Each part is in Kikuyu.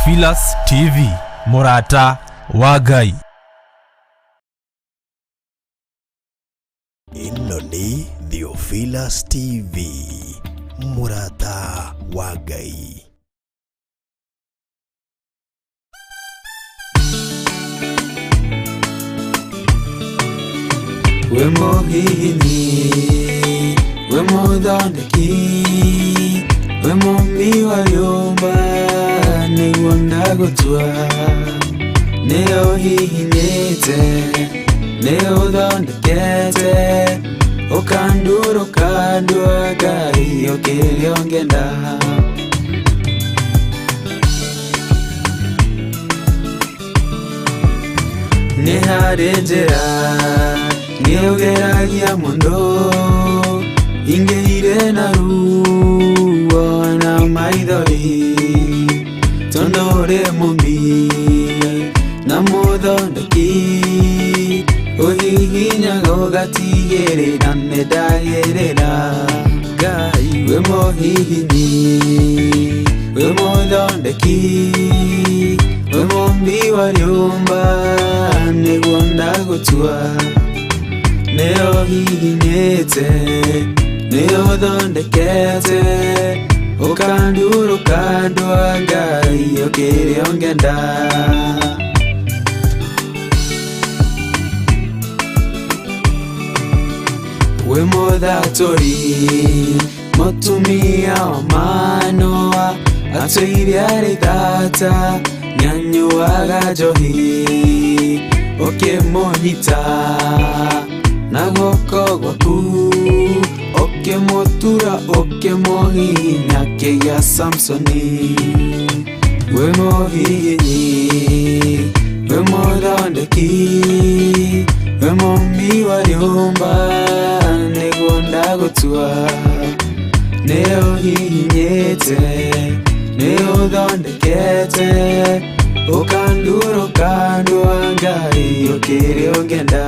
Theophilus TV, mũrata wa Ngai. Ĩno nĩ Theophilus TV, mũrata wa Ngai. We mũhihinyi, we mũthondeki, we mũmbi wa rĩũmba, nĩguo ndagũtua. Nĩ ũhihinyĩte, nĩ ũthondekete, ũkandura ũkandua Ngai ũkĩrĩa ũngĩenda. Nĩ harĩ njĩra nĩ ũgeragia mũno, ingĩire na ruo na maithori, tondũ ũrĩ mũmbi na mũthondeki, ũhihinyaga ũgatigĩrĩra nĩ ndagĩrĩra. Ngai wĩ mũhihinyi, wĩ mũthondeki, wĩ mũmbi wa rĩũmba, nĩguo ndagũtua. Nĩ ũhihinyĩte, nĩ ũthondekete, ũkandura ũkandua Ngai ũkĩrĩa ũngĩenda. Wĩ mũthatũri, mũtumia wa Manoa, atũire arĩ thata, nĩanyuaga njohi, ũkĩmũnyita na guoko gwaku, ũkĩmũtura ũkĩmũhihinya kĩgĩa Samsoni. Wĩ mũhihinyi, wĩ mũthondeki, wĩ mũmbi wa rĩũmba, nĩguo ndagũtua. Nĩ ũhihinyĩte, nĩ ũthondekete, ũkandura ũkandua Ngai ũkĩrĩa ũngĩenda.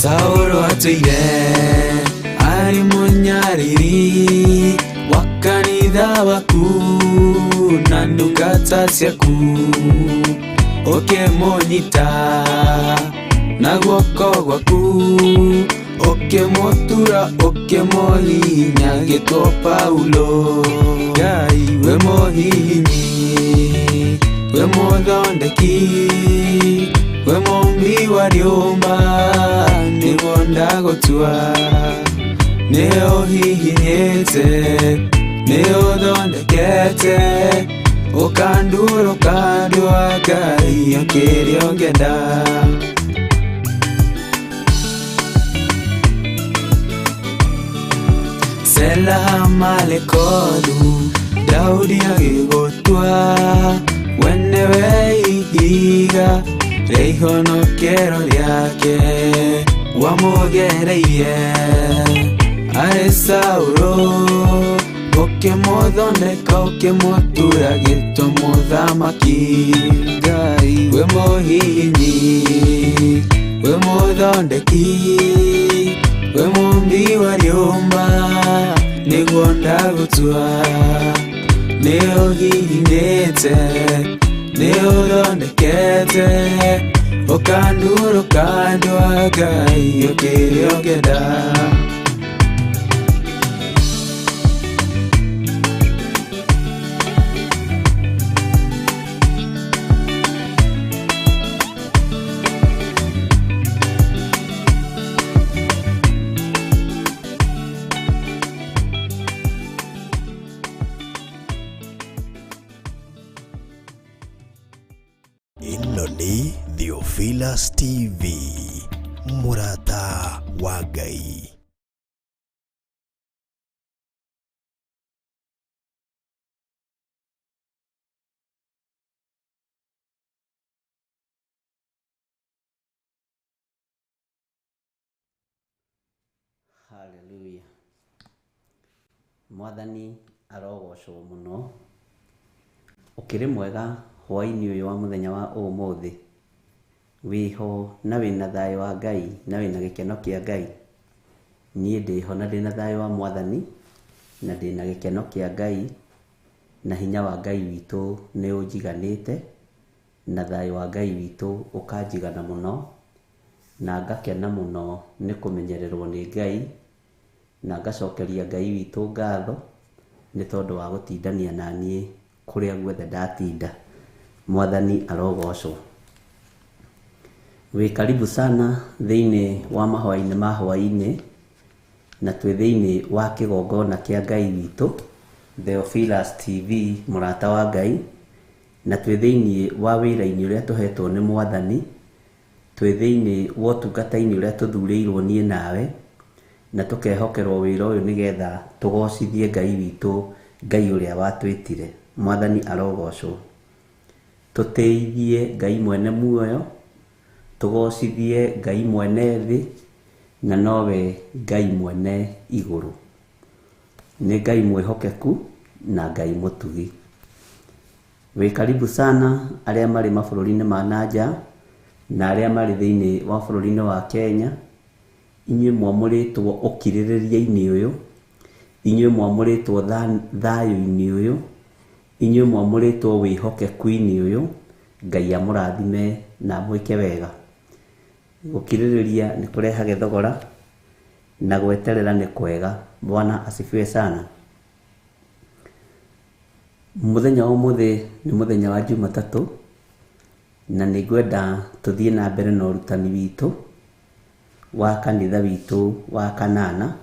Saũlũ atũire arĩ mũnyariri wa kanitha waku na ndungata ciaku, ũkĩmũnyita na guoko gwaku, ũkĩmũtura ũkĩmũhihinya agĩtwo Paulo. Ngai wĩ mũhihinyi, wĩ mũthondeki, wĩ mũmbi wa rĩũmba, nĩguo ndagũtua. Nĩ ũhihinyĩte, nĩ ũthondekete, ũkandura ũkandua Ngai ũkĩrĩa ũngĩenda. Sela Malekothu, Daudi agĩgũtua, we nĩwe ihiga rĩa ihonokero rĩake, wamũgereirie arĩ Saũlũ, ũkĩmũthondeka ũkĩmũtura gĩtwo mũthamaki. Ngai wĩ mũhihinyi, wĩ mũthondeki, wĩ mũmbi wa rĩũmba, nĩguo ndagũtua. Nĩ ũhihinyĩte, nĩ ũthondekete, ũkandura ũkandua Ngai ũkĩrĩa ũngĩenda. Ĩno nĩ Theophilus TV, mũrata wa Ngai. Hallelujah. Mwathani arogocwo mũno. Ũkĩrĩ mwega hwaĩ-inĩ ũyũ wa mũthenya wa ũmũthĩ? Wĩho na wĩna thayũ wa Ngai na wĩna gĩkeno kĩa Ngai? Niĩ ndĩho na ndĩna thayũ wa Mwathani na ndĩna gĩkeno kĩa Ngai na hinya wa Ngai witũ nĩ ũnjiganĩte na thayũ wa Ngai witũ ũkanjigana mũno na ngakena mũno nĩ kũmenyererwo nĩ Ngai na ngacokeria Ngai witũ ngatho nĩ tondũ wa gũtindania na niĩ kũrĩa guothe ndatinda. Mwathani arogocwo. Wĩ karibu sana thĩinĩ wa mahoya-inĩ ma hwaĩ-inĩ na twĩ thĩinĩ wa kĩgongona kĩa Ngai witũ Theophilus TV mũrata wa Ngai na twĩ thĩinĩ wa wĩra-inĩ ũrĩa tũhetwo nĩ Mwathani, twĩ thĩinĩ wa ũtungata-inĩ ũrĩa tũthurĩirwo niĩ nawe na tũkehokerwo wĩra ũyũ nĩgetha tũgocithie Ngai witũ, Ngai ũrĩa watwĩtire. Mwathani arogocwo. Tũtĩithie Ngai mwene muoyo, tũgocithie Ngai mwene thĩ, na nowe Ngai mwene igũrũ. Nĩ Ngai mwĩhokeku na Ngai mũtugi. Wĩ karibu sana arĩa marĩ mabũrũri-inĩ ma na nja na arĩa marĩ thĩinĩ wa bũrũri-inĩ wa Kenya, inyuĩ mwamũrĩtwo ũkirĩrĩria-inĩ ũyũ, inyuĩ mwamũrĩtwo thayũ-inĩ ũyũ, inyuĩ mwamũrĩtwo wĩhokeku-inĩ ũyũ, Ngai amũrathime na amwĩke wega. Gũkirĩrĩria nĩ kũrehage thogora na gweterera nĩ kwega. Bwana asifiwe sana. Mũthenya wa ũmũthĩ nĩ mũthenya wa Jumatatũ na nĩ ngwenda tũthiĩ na mbere na ũrutani witũ wa kanitha witũ wa kanana,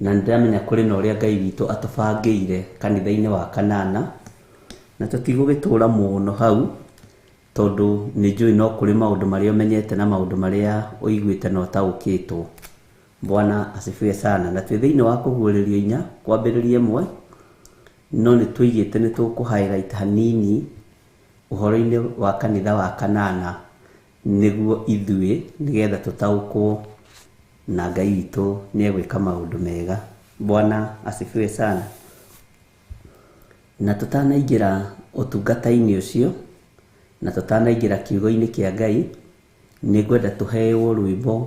na nĩ ndĩramenya kũrĩ na ũrĩa Ngai witũ atũbangĩire kanitha-inĩ wa kanana, na tũtigũgĩtũra mũno hau tondũ nĩ njũĩ no kũrĩ maũndũ marĩa ũmenyete na maũndũ marĩa ũiguĩte na ũtaũkĩtwo. Bwana asifiwe sana. Na twĩ thĩinĩ wa kũguũrĩrio inya kwambĩrĩria ĩmwe, no nĩ tũigĩte nĩ tũkũ highlight hanini ũhoro-inĩ wa kanitha wa kanana nĩguo ithuĩ nĩgetha tũtaũkwo na Ngai witũ nĩ egwĩka maũndũ mega. Bwana asifiwe sana. Na tũtanaingĩra ũtungata-inĩ ũcio na tũtanaingĩra kiugo-inĩ kĩa Ngai, nĩ ngwenda tũheo rwĩmbo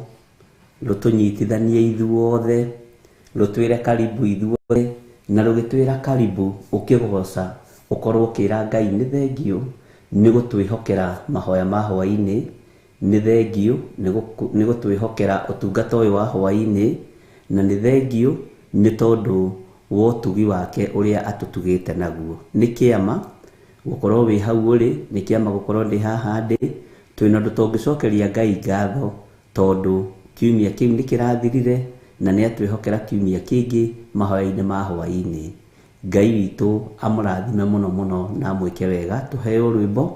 rũtũnyitithanie ithuothe, rũtwĩre karibu ithuothe, na rũgĩtwĩra karibu ũkĩgoca ũkorwo ũkĩra Ngai nĩ thengiũ nĩ gũtwĩhokera mahoya ma hwaĩ-inĩ, nĩ thengiũ nĩ gũtwĩhokera ũtungata ũyũ wa hwaĩ-inĩ, na nĩ thengiũ nĩ tondũ wa ũtugi wake ũrĩa atũtugĩte naguo. Nĩ kĩama gũkorwo wĩ hau ũrĩ, nĩ kĩama gũkorwo ndĩ haha ndĩ, twĩna ũndũ tũngĩcokeria Ngai ngatho tondũ kiumia kĩu nĩ kĩrathirire na nĩ atwĩhokera kiumia kĩngĩ mahoya-inĩ ma hwaĩ-inĩ. Ngai witũ amũrathime mũno mũno na amwĩke wega. Tũheo rwĩmbo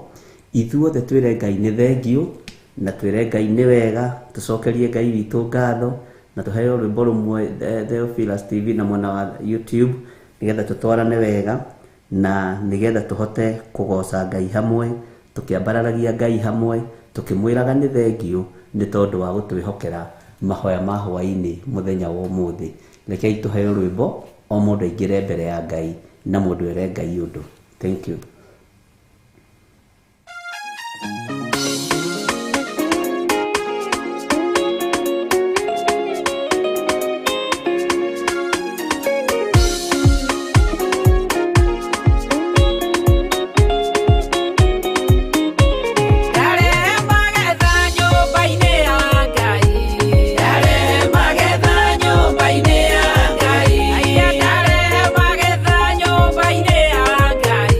ithuothe twĩre Ngai nĩ thengiũ na twĩre Ngai nĩ wega, tũcokerie Ngai witũ ngatho na tũheo rwĩmbo rũmwe Theophilus TV na mwena wa YouTube nĩgetha tũtwarane wega na nĩgetha tũhote kũgoca Ngai hamwe, tũkĩambararagia Ngai hamwe, tũkĩmwĩraga nĩ thengiũ nĩ tondũ wa gũtwĩhokera mahoya ma hwaĩ-inĩ mũthenya wa ũmũthĩ. Rekei tũheo rwĩmbo o mũndũ aingĩre mbere ya Ngai na mũndũ ere Ngai ũndũ. Thank you. Ndarehe magetha nyũmba-inĩ ya Ngai. Ndarehe magetha nyũmba-inĩ ya Ngai. Aya ndarehe magetha nyũmba-inĩ ya Ngai.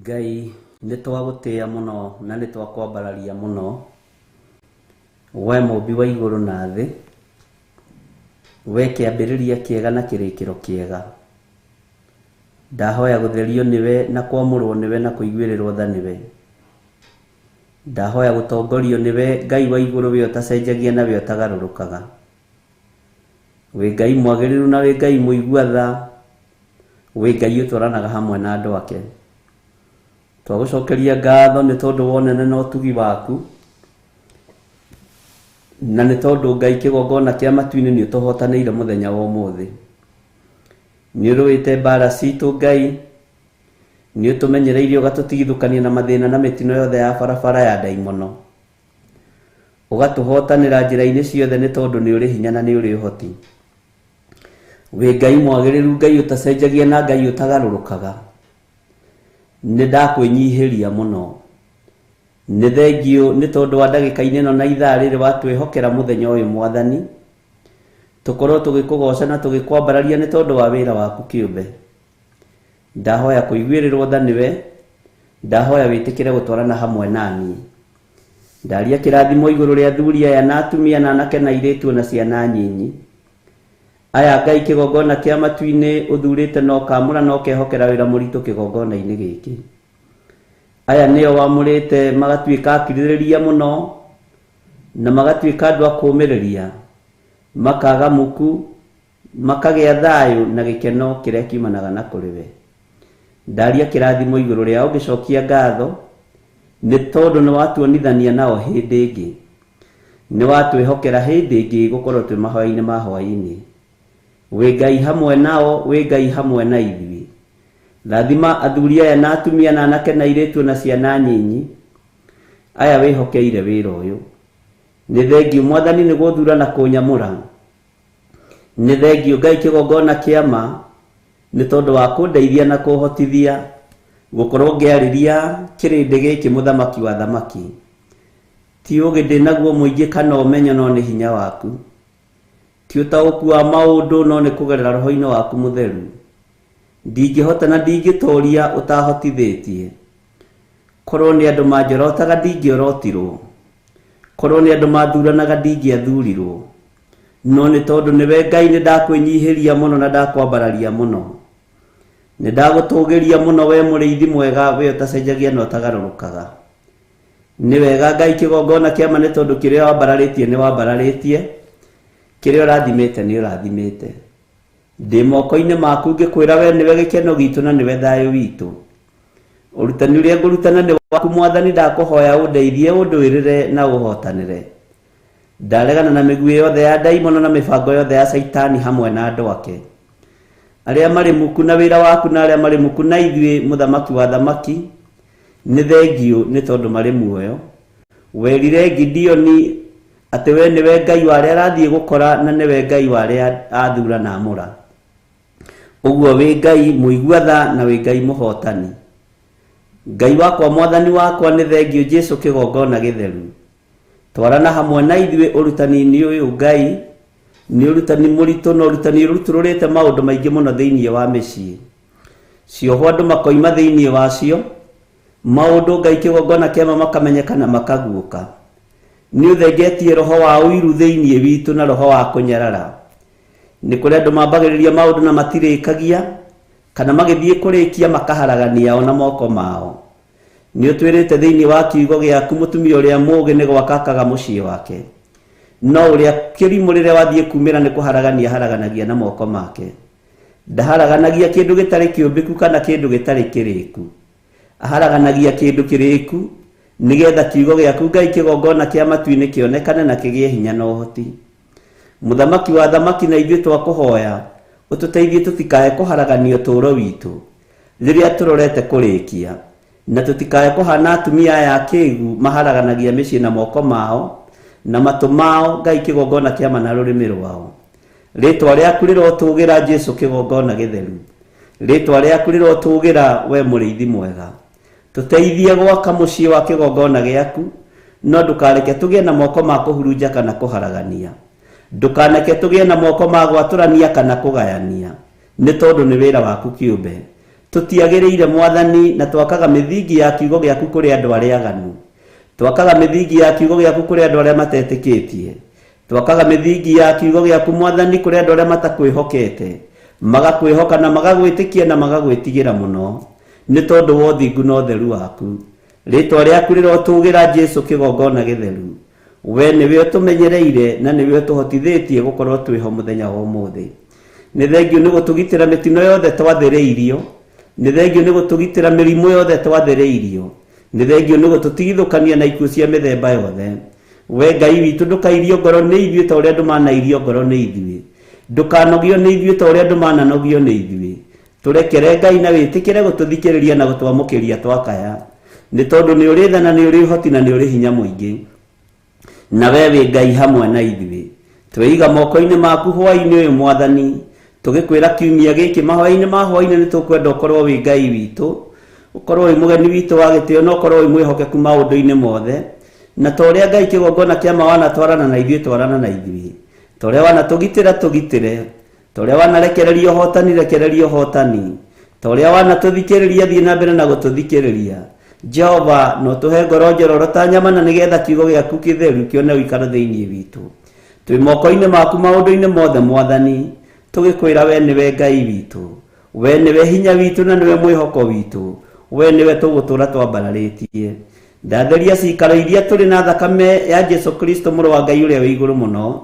Ngai nĩ twagũtĩĩa mũno na nĩ twakwambararia mũno, we mũmbi wa igũrũ na thĩ, we kĩambĩrĩria kĩega na kĩrĩkĩro kĩega. Ndahoya gũtherio nĩwe na kwamũrwo nĩwe na kũiguĩrĩrwo tha nĩwe. Ndahoya gũtongorio nĩwe Ngai wa igũrũ, we ũtacenjagia na we ũtagarũrũkaga. Wĩ Ngai mwagĩrĩru na wĩ Ngai mũigua tha, wĩ Ngai ũtwaranaga hamwe na andũ ake. Twagũcokeria ngatho nĩ tondũ wa ũnene na ũtugi waku, na nĩ tondũ Ngai kĩgongona kĩa matu-inĩ nĩ ũtũhotanĩire mũthenya wa ũmũthĩ. Nĩ ũrũĩte mbara citũ Ngai, nĩ ũtũmenyereirie ũgatũtigithũkania na mathĩna na mĩtino yothe ya barabara ya ndaimono. Ũgatũhotanĩra njĩra-inĩ ciothe nĩ tondũ nĩ ũrĩ hinya na nĩ ũrĩ ũhoti. Wĩ Ngai mwagĩrĩru, Ngai ũtacenjagia na Ngai ũtagarũrũkaga. Nĩ ndakwĩnyihĩria mũno. Nĩ thengiũ nĩ tondũ wa ndagĩka-inĩ ĩno na ithaa rĩrĩ watwĩhokera mũthenya ũyũ Mwathani, tũkorwo tũgĩkũgoca na tũgĩkwambararia nĩ tondũ wa wĩra waku kĩũmbe. Ndahoya kũiguĩrĩrwo tha nĩwe, ndahoya wĩtĩkĩre gũtwarana hamwe naniĩ. Ndaria kĩrathimo igũrũ rĩa athuri aya na atumia na anake na airĩtu na ciana nyinyi. Aya Ngai kĩgongona kĩa matu-inĩ ũthurĩte na ũkamũra na ũkehokera wĩra mũritũ kĩgongona-inĩ gĩkĩ. Aya nĩo wamũrĩte magatuĩka akirĩrĩria mũno na magatuĩka andũ a kũũmĩrĩria, makaga muku, makagĩa thayũ na gĩkeno kĩrĩa kiumanaga na kũrĩ we. Ndaria kĩrathimo igũrũ rĩao ngĩcokia ngatho nĩ tondũ nĩ watuonithania nao hĩndĩ ĩngĩ. Nĩ watwĩhokera hĩndĩ ĩngĩ gũkorwo twĩ mahoya-inĩ ma hwaĩ-inĩ. Wĩ Ngai hamwe nao, wĩ Ngai hamwe na ithuĩ. Rathima athuri aya na atumia na anake na airĩtu na ciana nyinyi, aya wĩhokeire wĩra ũyũ. Nĩ thengiũ Mwathani nĩ gũthura na kũnyamũra. Nĩ thengiũ Ngai kĩgongona kĩa ma nĩ tondũ wa kũndeithia na kũhotithia gũkorwo ngĩarĩria kĩrĩndĩ gĩkĩ mũthamaki wa thamaki. Ti ũũgĩ ndĩnaguo mũingĩ kana ũmenyo no nĩ hinya waku. Ti ũtaũku wa maũndũ no nĩ kũgerera roho-inĩ waku mũtheru. Ndingĩhota na ndingĩtoria ũtahotithĩtie. Korwo nĩ andũ manjorotaga ndingĩorotirwo. Korwo nĩ andũ mathuranaga ndingĩathurirwo. No nĩ tondũ nĩwe Ngai nĩ ndakwĩnyihĩria mũno na ndakwambararia mũno. Nĩ ndagũtũgĩria mũno we mũrĩithi mwega, we ũtacenjagia na ũtagarũrũkaga. Nĩ wega Ngai kĩgongona kĩa ma nĩ tondũ kĩrĩa wambararĩtie nĩ wambararĩtie, kĩrĩa ũrathimĩte nĩ ũrathimĩte. Ndĩ moko-inĩ maku ngĩkwĩra we nĩwe gĩkeno gitũ na nĩwe thayũ witũ. Ũrutani ũrĩa ngũrutana nĩ waku Mwathani, ndakũhoya ũndeithie, ũndũĩrĩre na ũhotanĩre. Ndaregana na mĩguĩ yothe ya ndaimono na mĩbango yothe ya Caitani hamwe na andũ ake. Arĩa marĩ muku na wĩra waku na arĩa marĩ muku na ithuĩ mũthamaki wa thamaki, nĩ thengiũ nĩ tondũ marĩ muoyo. Werire Gideoni atĩ we nĩwe Ngai wa arĩa arathiĩ gũkora na nĩwe Ngai wa arĩa athura na amũra. Ũguo wĩ Ngai mũigua tha na wĩ Ngai mũhotani. Ngai wakwa Mwathani wakwa nĩ thengiũ Jesu kĩgongona gĩtheru. Twarana hamwe na ithuĩ ũrutani-inĩ ũyũ Ngai, nĩ ũrutani mũritũ na ũrutani ũrutũrũrĩte maũndũ maingĩ mũno thĩinĩ wa mĩciĩ. Ciohwo andũ makoima thĩinĩ wacio, maũndũ Ngai kĩgongona kĩa ma makamenyeka na makaguũka. Nĩ ũthengetie roho wa ũiru thĩinĩ witũ na roho wa kũnyarara. Nĩ kũrĩ andũ mambagĩrĩria maũndũ na matirĩkagia, kana magĩthiĩ kũrĩkia makaharagania o na moko mao. Nĩ ũtwĩrĩte thĩinĩ wa kiugo gĩaku mũtumia ũrĩa mũũgĩ nĩ gwaka akaga mũciĩ wake, no ũrĩa kĩrimũ rĩrĩa wathiĩ kumĩra nĩ kũharagania haraganagia na moko make. Ndaharaganagia kĩndũ gĩtarĩ kĩũmbĩku kana kĩndũ gĩtarĩ kĩrĩku. Aharaganagia kĩndũ kĩrĩku nĩgetha kiugo gĩaku Ngai kĩgongona kĩa matu-inĩ kĩonekane na kĩgĩe hinya na ũhoti. Mũthamaki wa thamaki na ithuĩ twakũhoya ũtũteithie tũtikae kũharagania ũtũũro witũ rĩrĩa tũrorete kũrĩkia, na tũtikae kũhana atumia aya akĩgu maharaganagia mĩciĩ na moko mao na matũ mao Ngai kĩgongona kĩa ma na rũrĩmĩ rwao. Rĩtwa rĩaku rĩrotũgĩra Jesu kĩgongona gĩtheru. Rĩtwa rĩaku rĩrotũgĩra we mũrĩithi mwega. Tũteithie gwaka mũciĩ wa kĩgongona gĩaku, no ndũkareke tũgĩe na moko ma kũhurunja kana kũharagania. Ndũkaneke tũgĩe na moko ma gwatũrania kana kũgayania, nĩ tondũ nĩ wĩra waku kĩũmbe. Tũtiagĩrĩire Mwathani, na twakaga mĩthingi ya kiugo gĩaku kũrĩ andũ arĩa aganu. Twakaga mĩthingi ya kiugo gĩaku kũrĩ andũ arĩa matetĩkĩtie. Twakaga mĩthingi ya kiugo gĩaku Mwathani kũrĩ andũ arĩa matakwĩhokete, magakwĩhoka na magagwĩtĩkia na magagwĩtigĩra mũno, nĩ tondũ wa ũthingu na ũtheru waku. Rĩtwa rĩaku rĩrotũgĩra Jesũ kĩgongona gĩtheru. We nĩwe ũtũmenyereire na nĩwe ũtũhotithĩtie gũkorwo twĩho mũthenya wa ũmũthĩ. Nĩ thengiũ nĩ gũtũgitĩra mĩtino yothe twathĩrĩirio. Nĩ thengiũ nĩ gũtũgitĩra mĩrimũ yothe twathĩrĩirio. Nĩ thengiũ nĩ gũtũtigithũkania na ikuũ cia mĩthemba yothe. We Ngai witũ, ndũkairio ngoro nĩ ithuĩ ta ũrĩa andũ manairio ngoro nĩ ithuĩ. Ndũkanogio nĩ ithuĩ ta ũrĩa andũ mananogio nĩ ithuĩ. Tũrekere Ngai na wĩtĩkĩre gũtũthikĩrĩria na gũtwamũkĩria twakaya. Nĩ tondũ nĩ ũrĩ tha na nĩ ũrĩ ũhoti na nĩ ũrĩ hinya mũingĩ. Na we wĩ Ngai hamwe na ithuĩ. Tweiga moko-inĩ maku hwaĩ-inĩ ũyũ Mwathani, tũgĩkwĩra kiumia gĩkĩ mahoya-inĩ ma hwaĩ-inĩ nĩ tũkwenda ũkorwo wĩ Ngai witũ, ũkorwo wĩ mũgeni witũ wa gĩtĩo na ũkorwo wĩ mwĩhokeku maũndũ-inĩ mothe. Na ta ũrĩa Ngai kĩgongona kĩa ma wanatwarana na ithuĩ, twarana na ithuĩ. Ta ũrĩa wanatũgitĩra, tũgitĩre. Ta ũrĩa wanarekereria ũhotani, rekereria ũhotani. Ta ũrĩa wanatũthikĩrĩria, thiĩ na mbere na gũtũthikĩrĩria. Jehova, no tũhe ngoro njororo ta nyama na nĩgetha kiugo gĩaku kĩtheru kĩone ũikaro thĩinĩ witũ. Twĩ moko-inĩ maku maũndũ-inĩ mothe Mwathani, tũgĩkwĩra we nĩwe Ngai witũ. We nĩwe hinya witũ na nĩwe mwĩhoko witũ. We nĩwe tũgũtũũra twambararĩtie. Ndatheria cikaro iria tũrĩ na thakame ya Jesu Kristo mũrũ wa Ngai ũrĩa wĩ igũrũ mũno.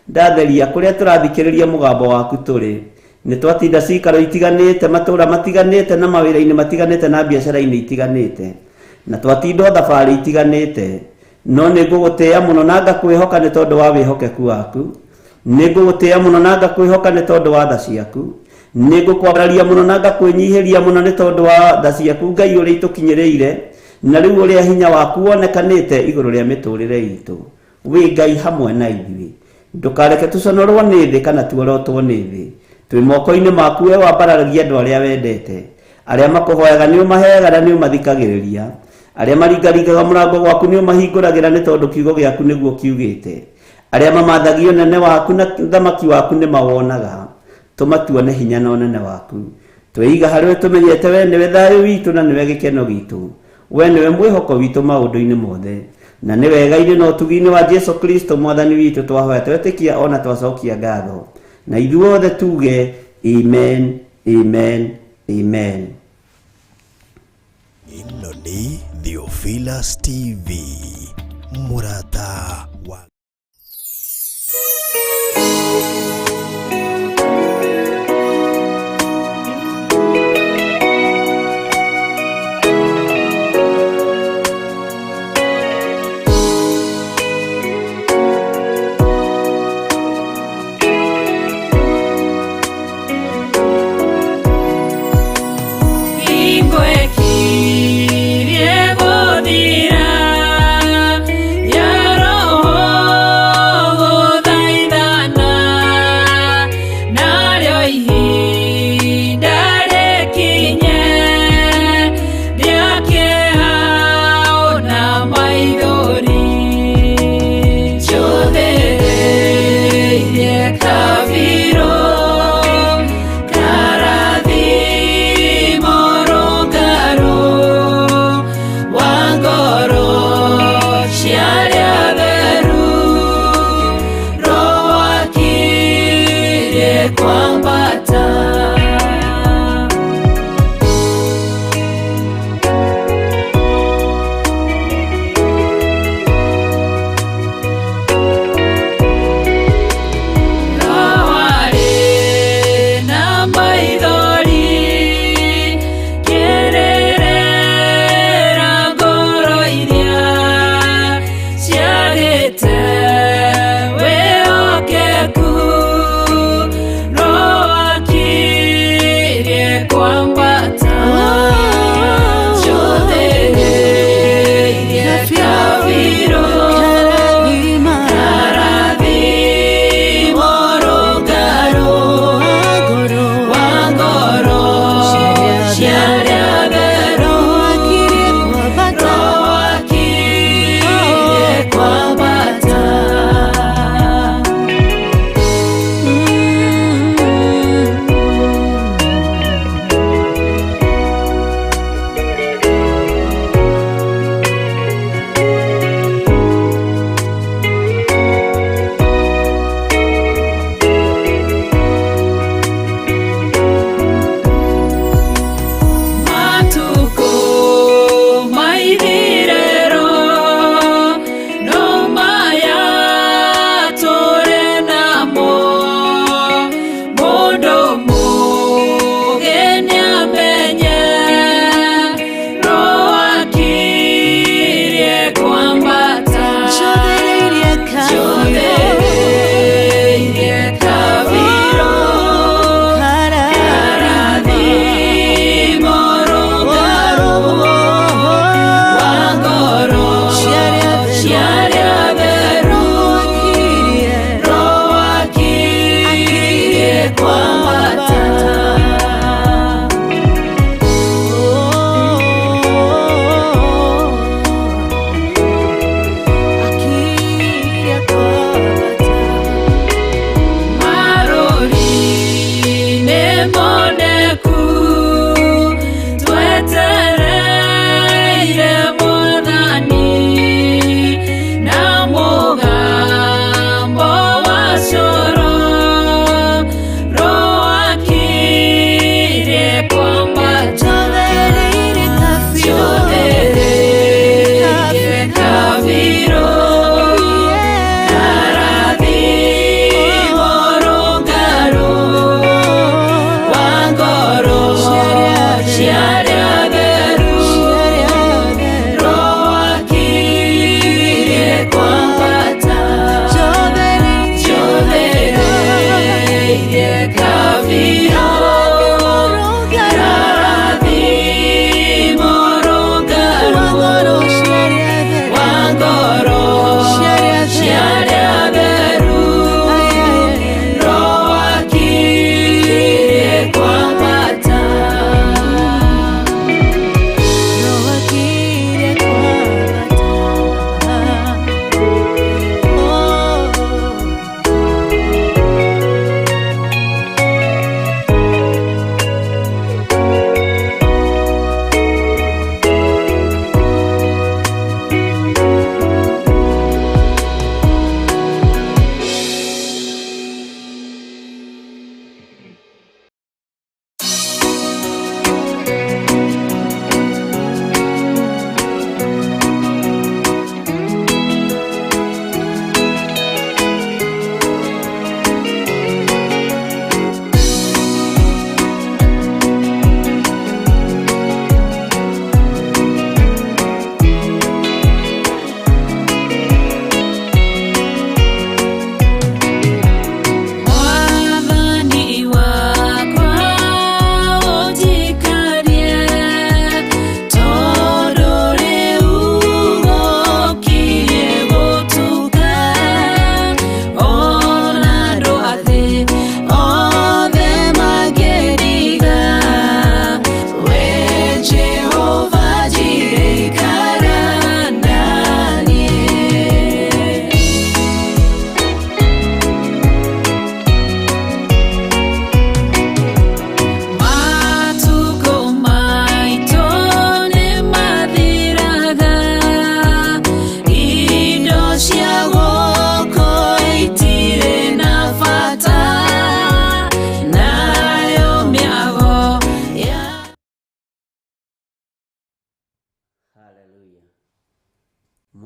Ndatheria kũrĩa tũrathikĩrĩria mũgambo waku tũrĩ. Nĩ twatinda cikaro itiganĩte, matũũra matiganĩte na mawĩra-inĩ matiganĩte na biacara-inĩ itiganĩte. Na twatinda o thabarĩ itiganĩte. No nĩ ngũgũtĩĩa mũno na ngakwĩhoka nĩ tondũ wa wĩhokeku waku. Nĩ ngũgũtĩĩa mũno na ngakwĩhoka nĩ tondũ wa tha ciaku. Nĩ ngũkwambararia mũno na ngakwĩnyihĩria mũno nĩ tondũ wa tha ciaku Ngai ũrĩa itũkinyĩrĩire, na rĩu ũrĩa hinya waku wonekanĩte igũrũ rĩa mĩtũrĩre itũ. Wĩ Ngai hamwe na ithuĩ. Ndũkareke tũconorwo nĩ thĩ kana tuorotwo nĩ thĩ. Twĩ moko-inĩ maku we wambararagia andũ arĩa wendete. Arĩa makũhoyaga nĩ ũmaheaga na nĩ ũmathikagĩrĩria. Arĩa maringaringaga mũrango gwaku nĩ ũmahingũragĩra nĩ tondũ kiugo gĩaku nĩguo kiugĩte. Arĩa mamathagia ũnene waku na thamaki waku nĩ mawonaga. Tũma tuone hinya na ũnene waku. Tweiga harĩwe tũmenyete we nĩwe thayũ witũ na nĩwe gĩkeno gitũ. We nĩwe mwĩhoko witũ maũndũ-inĩ mothe. Na nĩ wega-inĩ na ũtugi-inĩ wa Jesu Kristo Mwathani witũ twahoya twetĩkia ona twacokia ngatho. Na ithuothe tuge amen, amen, amen. Ĩno nĩ Theophilus TV, mũrata wa Hingo ĩkirie gũthira ya roho.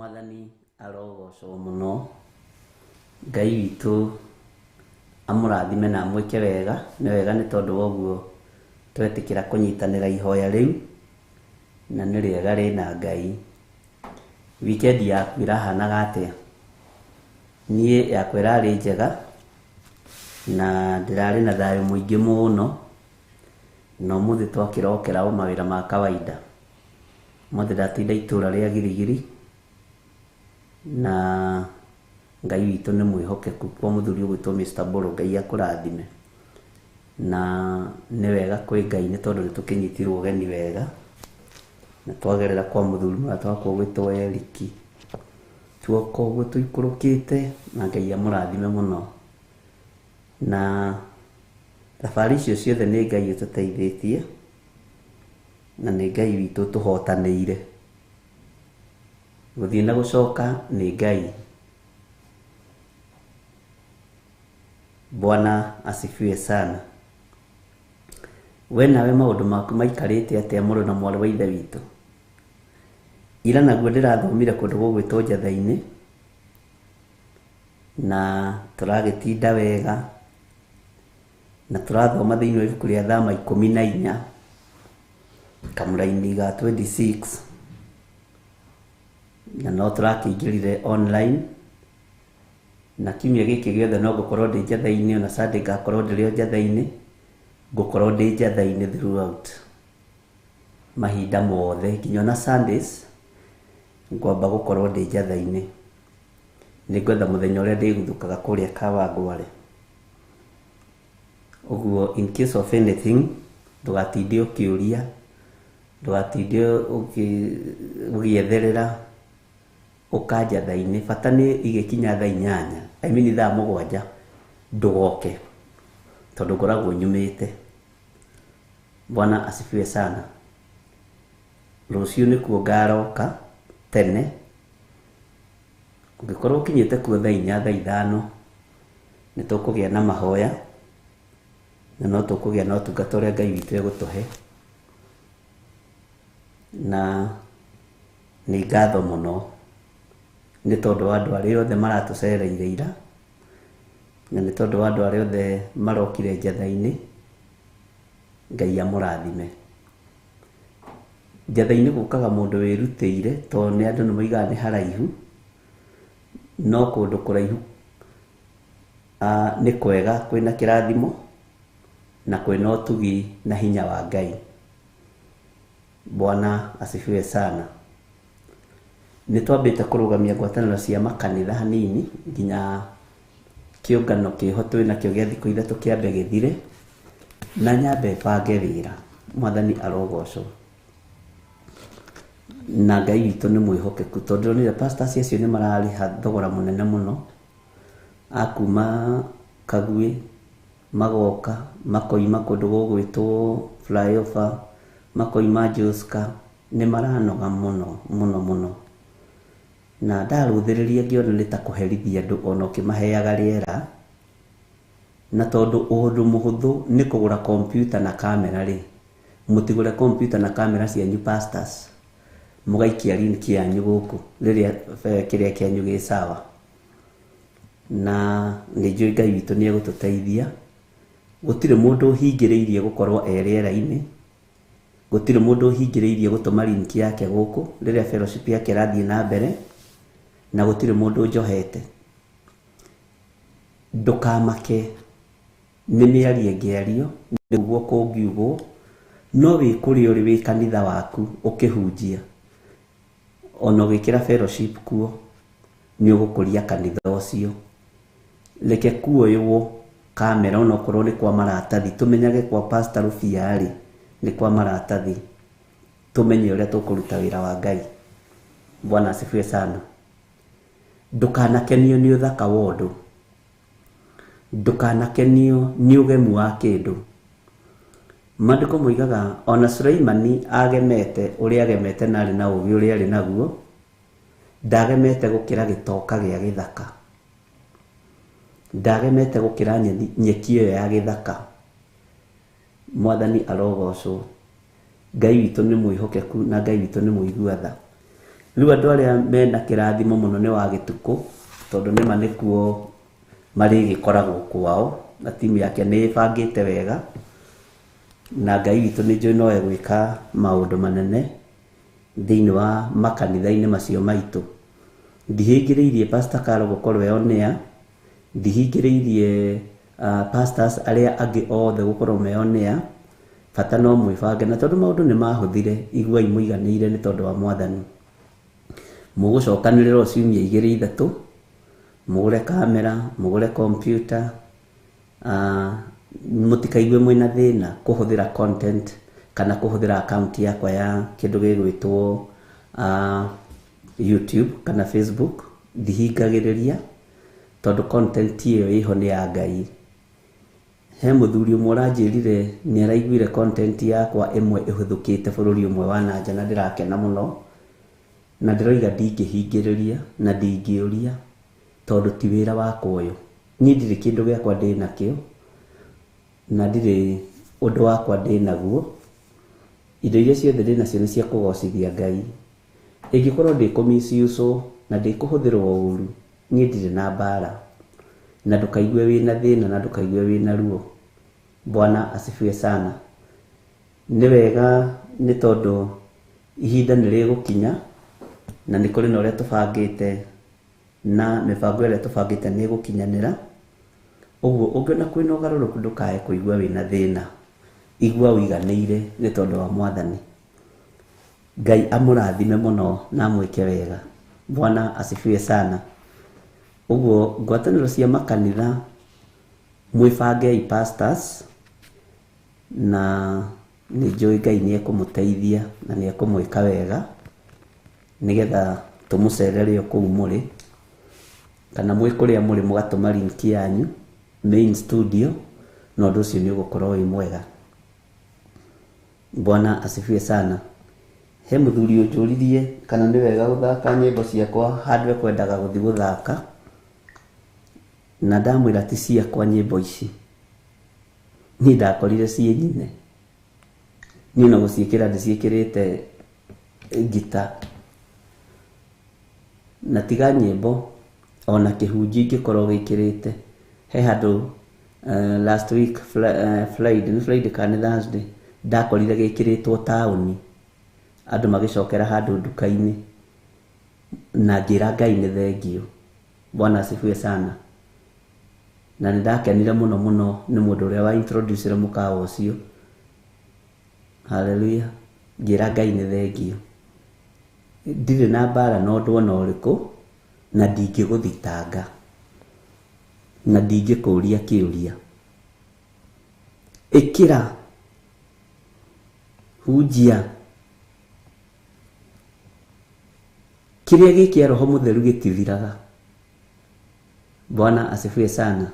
Mwathani arogocwo mũno. Ngai witũ amũrathime na amwĩke wega. Nĩ wega nĩ tondũ wa ũguo twetĩkĩra kũnyitanĩra ihoya rĩu, na nĩ rĩega rĩna Ngai. Weekend yaku ĩrahanaga atĩa? Niĩ yakwa ĩrarĩ njega na ndĩrarĩ na thayũ mũingĩ mũno, na ũmũthĩ twakĩrokera o mawĩra ma kawaida. Ũmũthĩ ndatinda itũra rĩa Girigiri na Ngai witũ nĩ mwĩhokeku. Kwa mũthuri ũgwĩtwo Mr. Mbũrũ, Ngai akũrathime. Na nĩ wega kwĩ Ngai nĩ tondũ nĩ tũkĩnyitirwo ũgeni wega na twagerera kwa mũthuri mũrata wakwa ũgwĩtwo Eric. Tuoka ũguo tũikũrũkĩte na Ngai amũrathime mũno. Na thabarĩ icio ciothe nĩ Ngai ũtũteithĩtie na nĩ Ngai witũ ũtũhotanĩire. Gũthiĩ na gũcoka nĩ Ngai. Bwana asifiwe sana. We nawe maũndũ maku maikarĩte atĩa mũrũ na mwarĩ wa ithe witũ? Ira naguo ndĩrathomire kũndũ gũgwĩtwo Njatha-inĩ na tũragĩtinda wega na tũrathoma thĩinĩ wa ibuku rĩa Thama 14 kamũraini ga 26 na no tũrakĩingĩrire online na kiumia gĩkĩ gĩothe no ngũkorwo ndĩ Njatha-inĩ, ona Sunday ngakorwo ndĩrĩ o Njatha-inĩ, ngũkorwo ndĩ Njatha-inĩ throughout mahinda mothe nginya ona Sundays ngwamba gũkorwo ndĩ Njatha-inĩ. Nĩngwetha mũthenya ũrĩa ndĩguthũkaga kũrĩa Kawangware. Ũguo in case of anything ndũgatinde ũkĩũria, ndũgatinde ũgĩetherera, ũka Njatha-inĩ. Bata nĩ igĩkinya thaa 8, I mean thaa 7 ndũgoke tondũ ngoragwo nyumĩte. Bwana asifiwe sana. Rũciũ nĩkuo ngaroka tene. Ũngĩkorwo ũkinyĩte kuo thaa 4, thaa 5 nĩ tũkũgĩa na mahoya na no tũkũgĩa na ũtungata ũrĩa Ngai witũ egũtũhe. Na nĩ ngatho mũno nĩ tondũ wa andũ arĩa othe maratũcereire ira, na nĩ tondũ wa andũ arĩa othe marokire Njatha-inĩ. Ngai amũrathime. Njatha-inĩ gũkaga mũndũ wĩrutĩire tondũ nĩ andũ nĩ moigaga nĩ haraihu, no kũndũ kũraihu nĩ kwega kwĩna kĩrathimo na kwĩna ũtugi na hinya wa Ngai. Bwana asifiwe sana. Nĩ twambĩte kũrũgamia ngwatanĩro cia makanitha hanini nginya kĩũngano kĩho twĩnakĩo gĩa thikũ 3 kĩambe gĩthire na nyambe bange wĩra. Mwathani arogocwo. Na Ngai witũ nĩ mwĩhokeku tondũ ndĩronire pastors acio nĩ mararĩha thogora mũnene mũno a kuma Kagui magoka makoima kũndũ gũgwĩtwo flyover, makoima Joska, nĩ maranoga mũno mũno mũno. Na ndarũthĩrĩria ngĩona nĩ ta kũherithia andũ ona ũkĩmaheaga rĩera, na tondũ ũndũ mũhũthũ nĩ kũgũra kompiuta na kamera rĩ, mũtigũre kompiuta na kamera cianyu pastors, mũgaikia link yanyu gũkũ rĩrĩa kĩrĩa kĩanyu gĩ sawa. Na nĩ njũĩ Ngai witũ nĩ egũtũteithia. Gũtirĩ mũndũ ũhingĩrĩirie gũkorwo e rĩera-inĩ, gũtirĩ mũndũ ũhingĩrĩirie gũtũma link yake gũkũ rĩrĩa fellowship yake ĩrathiĩ na mbere, na gũtirĩ mũndũ njohete. Ndũkamake nĩ mĩario ĩngĩario, nĩguo kũngiugwo, no wĩ kũrĩa ũrĩ wĩ kanitha waku ũkĩhunjia ona ũgĩkĩra fellowship kuo nĩ ũgũkũria kanitha ũcio. Reke kuoywo kamera onokorwo nĩ kwa maratathi, tũmenyage kwa Pastor Rubia rĩ nĩ kwa maratathi, tũmenye ũrĩa tũkũruta wĩra wa Ngai. Bwana asifiwe sana. Ndũkanakenio nĩ ũthaka wa ũndũ, ndũkanakenio nĩ ũgemu wa kĩndũ. Maandĩko moigaga ona Suleimani agemete ũrĩa agemete na arĩ na ũũgĩ ũrĩa arĩ naguo, ndagemete gũkĩra gĩtoka gĩa gĩthaka, ndagemete gũkĩra nyeki ĩyo ya gĩthaka. Mwathani arogocwo. Ngai witũ nĩ mwĩhokeku na Ngai witũ nĩ mũigua tha. Rĩu andũ arĩa mena kĩrathimo mũno nĩ wa gĩtukũ, tondũ nĩma nĩkuo marĩgĩkoragwo kwao, na timu yake nĩ ĩbangĩte wega, na Ngai witũ nĩ njũĩ no egwĩka maũndũ manene thĩinĩ wa makanitha-inĩ macio maitũ. Ndihingĩrĩirie Pastor Carol gũkorwo e on air, ndihingĩrĩirie pastors arĩa angĩ othe gũkorwo me on air, bata no mwĩbange, na tondũ maũndũ nĩ mahũthire, iguai mũiganĩire nĩ tondũ wa Mwathani. Mũgũcokanĩrĩra o ciumia igĩrĩ ithatũ, mũgũre kamera, mũgũre computer, mũtikaigue mwĩna thĩna kũhũthĩra content kana kũhũthĩra account yakwa ya kĩndũ gĩgwĩtwo YouTube kana Facebook. Ndihingagĩrĩria tondũ content ĩyo ĩho nĩ ya Ngai. He mũthuri ũmwe ũranjĩrire nĩ araiguire content yakwa ĩmwe ĩhũthũkĩte bũrũri ũmwe wa nanja, na ndĩrakena mũno, na ndĩroiga ndingĩhingĩrĩria na ndingĩũria tondũ ti wĩra wakwa ũyũ. Niĩ ndirĩ kĩndũ gĩakwa ndĩnakĩo na ndirĩ ũndũ wakwa ndĩnaguo. Indo iria ciothe ndĩnacio nĩ cia kũgocithia Ngai. Ĩngĩkorwo ndĩkũ-misuse na ndĩkũhũthĩrwo ũru, niĩ ndirĩ na mbara, na ndũkaigue wĩna thĩna na ndũkaigue wĩna ruo. Bwana asifiwe sana. Nĩ wega nĩ tondũ ihinda nĩ rĩgũkinya na nĩ kũrĩ na ũrĩa tũbangĩte, na mĩbango ĩrĩa tũbangĩte nĩ ĩgũkinyanĩra. Ũguo ũngĩona kwĩna ũgarũrũku ndũkae kũigua wĩna thĩna, igua ũiganĩire nĩ tondũ wa Mwathani. Ngai amũrathime mũno na amwĩke wega. Bwana asifiwe sana. Ũguo ngwatanĩro cia makanitha, mwĩbangei pastors, na nĩ njũĩ Ngai nĩ ekũmũteithia na nĩ ekũmwĩka wega, nĩgetha tũmũcerere o kũu mũrĩ, kana mwĩ kũrĩa mũrĩ mũgatũma link yanyu main studio, na ũndũ ũcio nĩ ũgũkorwo wĩ mwega. Bwana asifiwe sana. He mũthuri ũnjũririe kana nĩ wega gũthaka nyĩmbo ciakwa handũ ekwendaga gũthiĩ gũthaka, na ndamwĩra ti ciakwa nyĩmbo ici, niĩ ndakorire ciĩ nyine, niĩ no gũciĩkĩra ndĩciĩkĩrĩte ngita, na tiga nyĩmbo ona kĩhunjio ingĩkorwo gĩkĩrĩte. He handũ last week Friday, nĩ Friday kana nĩ Thursday, ndakorire gĩkĩrĩtwo taũni, andũ magĩcokera handũ nduka-inĩ, na ngĩra Ngai nĩ thengio. Bwana asifiwe sana. Na nĩ ndakenire mũno mũno nĩ mũndũ ũrĩa wa introduce mũkawa ũcio. Hallelujah. Ngĩra Ngai nĩ thengio. Ndirĩ na mbara na ũndũ ona ũrĩkũ, na ndingĩgũthitanga, na ndingĩkũria kĩũria. Ĩkĩra, hunjia, kĩrĩa gĩkĩa Roho Mũtheru gĩtithiraga. Bwana asifiwe sana.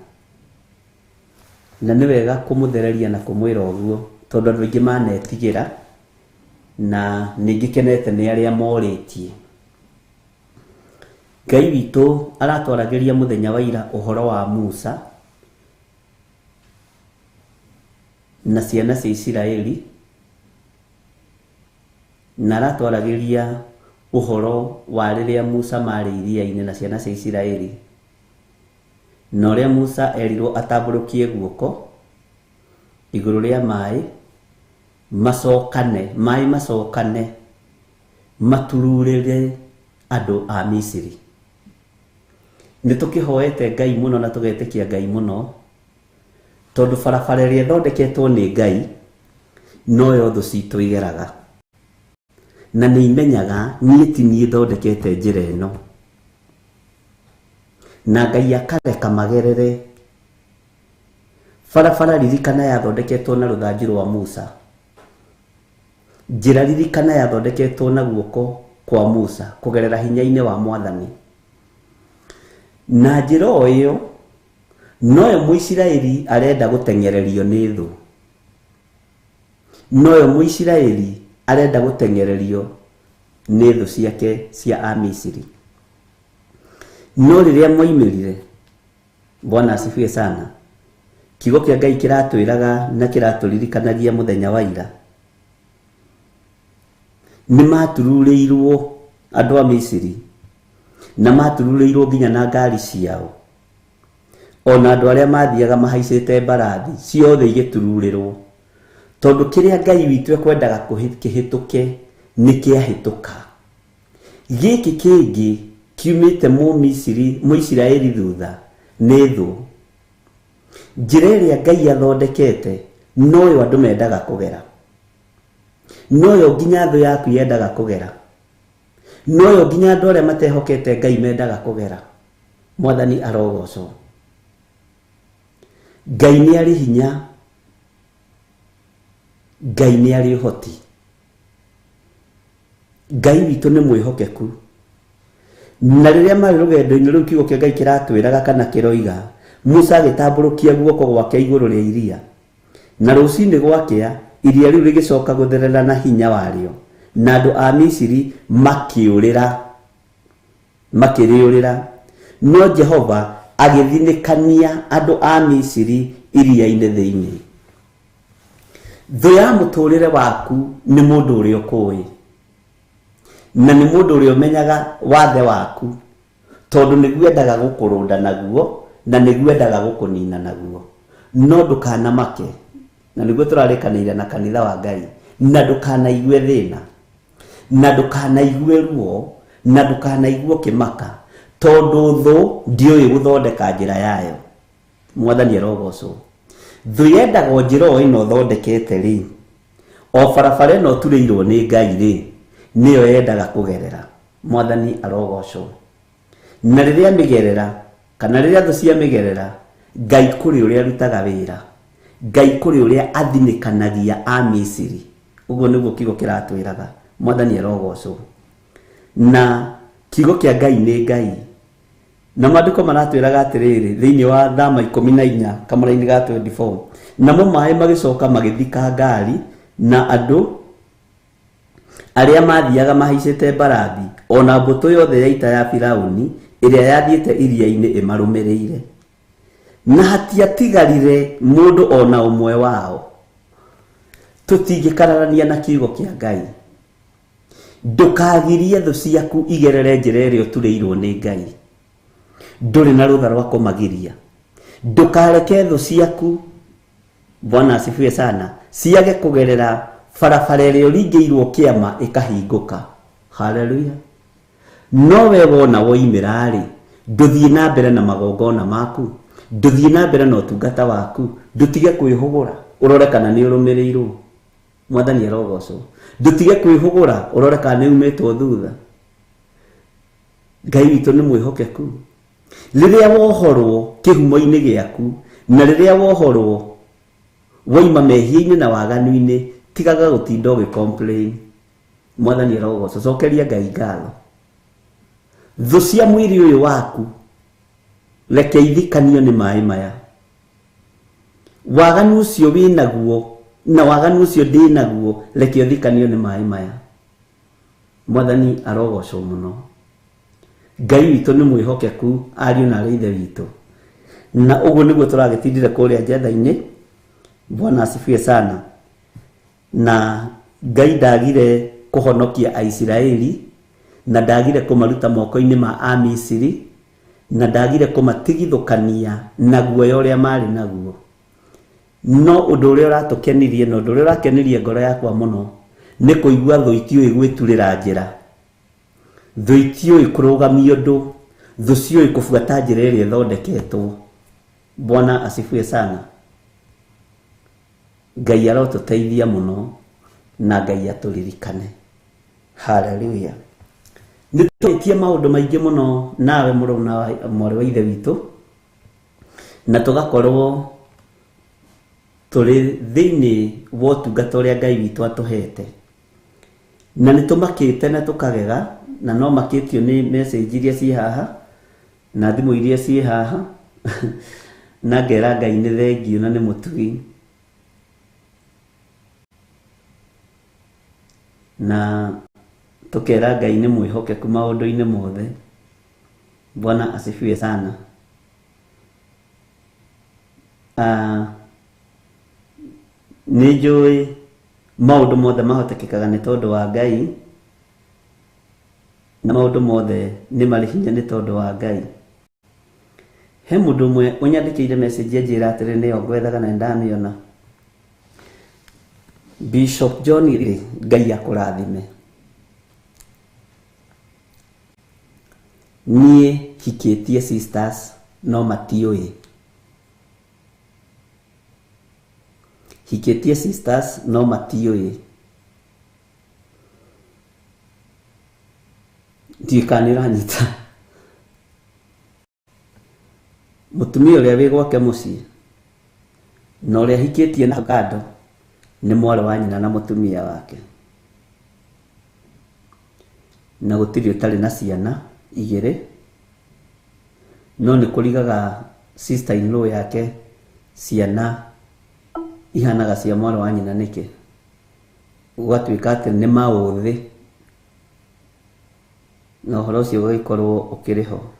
Na nĩ wega kũmũthereria na kũmwĩra ũguo, tondũ andũ aingĩ manetigĩra, na nĩngĩkenete nĩ arĩa morĩtie. Ngai witũ aratwaragĩria mũthenya wa ira ũhoro wa Musa na ciana cia Isiraeli, na aratwaragĩria ũhoro wa rĩrĩa Musa marĩ iria-inĩ na ciana cia Isiraeli, na ũrĩa Musa erirwo atambũrũkie guoko igũrũ rĩa maĩ macokane, maĩ macokane matururĩre andũ a Misiri. Nĩ tũkĩhoete Ngai mũno na tũgetĩkia Ngai mũno, tondũ barabara ĩrĩa ĩthondeketwo nĩ Ngai noyo thũ citũ igeraga, na nĩ imenyaga niĩ ti niĩ thondekete njĩra ĩno, na Ngai akareka magerere. Barabara ririkana yathondeketwo na rũthanju rwa Musa, njĩra ririkana yathondeketwo na guoko kwa Musa kũgerera hinya-inĩ wa Mwathani. Na njĩra o ĩyo noyo Mũisiraeli arenda gũteng'ererio nĩ thũ, noyo Mũisiraeli arenda gũteng'ererio nĩ thũ ciake cia Amisiri. No rĩrĩa moimĩrire, Bwana asifiwe sana, kiugo kĩa Ngai kĩratwĩraga na kĩratũririkanagia mũthenya wa ira, nĩ matururĩirwo Andũ a Misiri na matururĩirwo nginya na ngari ciao, ona andũ arĩa mathiaga mahaicĩte mbarathi ciothe igĩtururĩrwo, tondũ kĩrĩa Ngai witũ ekwendaga kĩhĩtũke nĩ kĩahĩtũka. Gĩkĩ kĩngĩ kiumĩte Mũmisiri Mũisiraeli thutha nĩ thũ. Njĩra ĩrĩa Ngai athondekete noyo andũ mendaga kũgera, noyo nginya thũ yaku yendaga kũgera, noyo nginya andũ arĩa matehokete Ngai mendaga kũgera. Mwathani arogocwo. Ngai nĩ arĩ hinya, Ngai nĩ arĩ ũhoti, Ngai witũ nĩ mwĩhokeku. Na rĩrĩa marĩ rũgendo-inĩ rũu kiugo kĩa Ngai kĩratwĩraga kana kĩroiga, Musa agĩtambũrũkia guoko gwake igũrũ rĩa iria, na rũcinĩ gwakĩa iria rĩu rĩgĩcoka gũtherera na hinya warĩo, na andũ a Misiri makĩũrĩra, makĩrĩũrĩra. No Jehova agĩthinĩkania andũ a Misiri iria-inĩ thĩinĩ. Thũ ya mũtũrĩre waku nĩ mũndũ ũrĩa ũkũĩ, na nĩ mũndũ ũrĩa ũmenyaga wathe waku, tondũ nĩguo endaga gũkũrũnda naguo na nĩguo endaga gũkũnina naguo. No ndũkanamake, na nĩguo tũrarĩkanĩire na kanitha wa Ngai, na ndũkanaigue thĩna, na ndũkanaigue ruo, na ndũkanaigue kĩmaka, tondũ thũ ndiũĩ gũthondeka njĩra yayo. Mwathani arogocwo. Thũ yendaga o njĩra o ĩno ũthondekete rĩ, o barabara ĩno ũturĩirwo nĩ Ngai rĩ, nĩyo yendaga kũgerera. Mwathani arogocwo. Na rĩrĩa mĩgerera, kana rĩrĩa thũ cia mĩgerera, Ngai kũrĩ ũrĩa arutaga wĩra, Ngai kũrĩ ũrĩa athinĩkanagia a Misiri. Ũguo nĩguo kiugo kĩratwĩraga. Mwathani arogocwo. Na kiugo kĩa Ngai nĩ Ngai. Na maandĩko maratwĩraga atĩrĩrĩ thĩinĩ wa Thama 14 kamũra-inĩ ga 24, namo maĩ magĩcoka magĩthika ngari na andũ arĩa mathiaga mahaicĩte mbarathi, ona mbũtũ yothe ya ita ya Firauni ĩrĩa yathiĩte iria-inĩ ĩmarũmĩrĩire, na hatiatigarire mũndũ ona ũmwe wao. Tũtingĩkararania na kiugo kĩa Ngai. Ndũkagirie thũ ciaku igerere njĩra ĩrĩa ũturĩirwo nĩ Ngai. Ndũrĩ na rũtha rwa kũmagiria. Ndũkareke thũ ciaku, Bwana asifiwe sana, ciage kũgerera barabara ĩrĩa ũringĩirwo kĩama ĩkahingũka. Haleluya. No we wona woimĩra rĩ, ndũthiĩ na mbere na magongona maku, ndũthiĩ na mbere na ũtungata waku, ndũtige kwĩhũgũra ũrore kana nĩ ũrũmĩrĩirwo. Mwathani arogocwo. Ndũtige kwĩhũgũra ũrore kana nĩ umĩtwo thutha. Ngai witũ nĩ mwĩhokeku. Rĩrĩa wohorwo kĩhumo-inĩ gĩaku, na rĩrĩa wohorwo woima mehia-inĩ na waganu-inĩ, tigaga gũtinda ũgĩ-complain. Mwathani arogocwo. Cokeria Ngai ngatho. Thũ cia mwĩrĩ ũyũ waku reke ithikanio nĩ maĩ maya. Waganu ũcio wĩnaguo na waganu ũcio ndĩnaguo, reke ũthikanio nĩ maĩ maya. Mwathani arogocwo mũno. Ngai witũ nĩ mwĩhokeku, ariũ na arĩ ithe witũ. Na ũguo nĩguo tũragĩtindire kũrĩa njetha-inĩ. Bwana asifiwe sana. Na Ngai ndagire kũhonokia Aisiraeli, na ndagire kũmaruta moko-inĩ ma Amisiri, na ndagire kũmatigithũkania na guoya ũrĩa marĩ naguo. No ũndũ ũrĩa ũratũkenirie na ũndũ ũrĩa ũrakenirie ngoro yakwa mũno nĩ kũigua thũ itiũĩ gwĩturĩra njĩra, thũ itiũĩ kũrũgamia ũndũ, thũ ciũĩ kũbuata njĩra ĩrĩa ĩthondeketwo. Bwana asifiwe sana. Ngai arotũteithia mũno na Ngai atũririkane. Haleluya. Nĩ tũrĩtie maũndũ maingĩ mũno nawe mũrũ na mwarĩ wa ithe witũ, na tũgakorwo tũrĩ thĩinĩ wa ũtungata ũrĩa Ngai witũ atũhete. Na nĩ tũmakĩte na tũkagega, na no makĩtio nĩ message iria ciĩ haha na thimũ iria ciĩ haha, na ngera Ngai nĩ thengiũ na nĩ mũtugi. Na tũkera Ngai nĩ mwĩhokeku maũndũ-inĩ mothe. Bwana asifiwe sana. Nĩ njũĩ maũndũ mothe mahotekekaga nĩ tondũ wa Ngai. Na maũndũ mothe nĩ marĩ hinya nĩ tondũ wa Ngai. He mũndũ ũmwe ũnyandĩkĩire message anjĩra atĩrĩ nĩyo ngwethaga na nĩndamĩona. Bishop John rĩ, Ngai akũrathime. Niĩ hikĩtie sisters no matiũĩ. Hikĩtie sisters no matiũĩ. Ndiũĩ kana nĩ ũranyita. Mũtumia ũrĩa wĩ gwake mũciĩ na ũrĩa hikĩtie na kando nĩ mwarĩ wa nyina na mũtumia wake. Na gũtirĩ ũtarĩ na ciana igĩrĩ, no nĩ kũrigaga sister in law yake ciana ihanaga cia mwarĩ wa nyina nĩkĩ, gũgatuĩka atĩ nĩ maũthĩ na ũhoro ũcio ũgagĩkorwo ũkĩrĩ ho.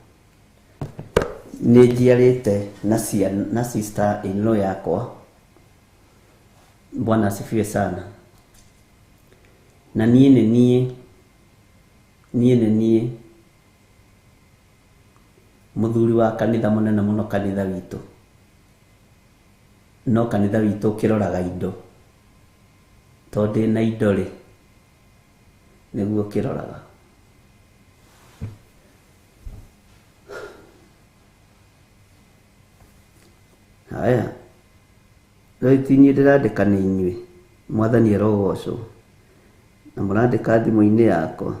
Nĩ njiarĩte na ciana na sister in law yakwa. Bwana asifiwe sana. Na niĩ nĩ niĩ, niĩ nĩ niĩ mũthuri wa kanitha mũnene mũno kanitha witũ. No kanitha witũ ũkĩroraga indo, tondũ ndĩna indo rĩ, nĩguo ũkĩroraga. Haya, rĩu ti niĩ ndĩrandĩka nĩ inyuĩ, Mwathani arogocwo, na mũrandĩka thimũ-inĩ yakwa.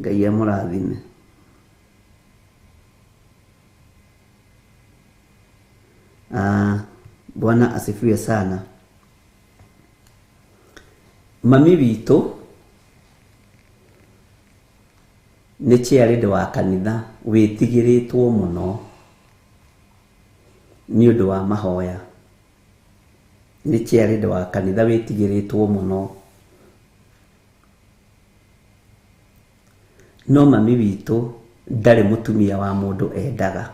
Ngai amũrathime. Bwana asifiwe sana. Mami witũ nĩ chairlady wa kanitha wĩtigĩrĩtwo mũno nĩ ũndũ wa mahoya. Nĩ chairlady wa kanitha wĩtigĩrĩtwo mũno. No mami witũ ndarĩ mũtumia wa mũndũ endaga.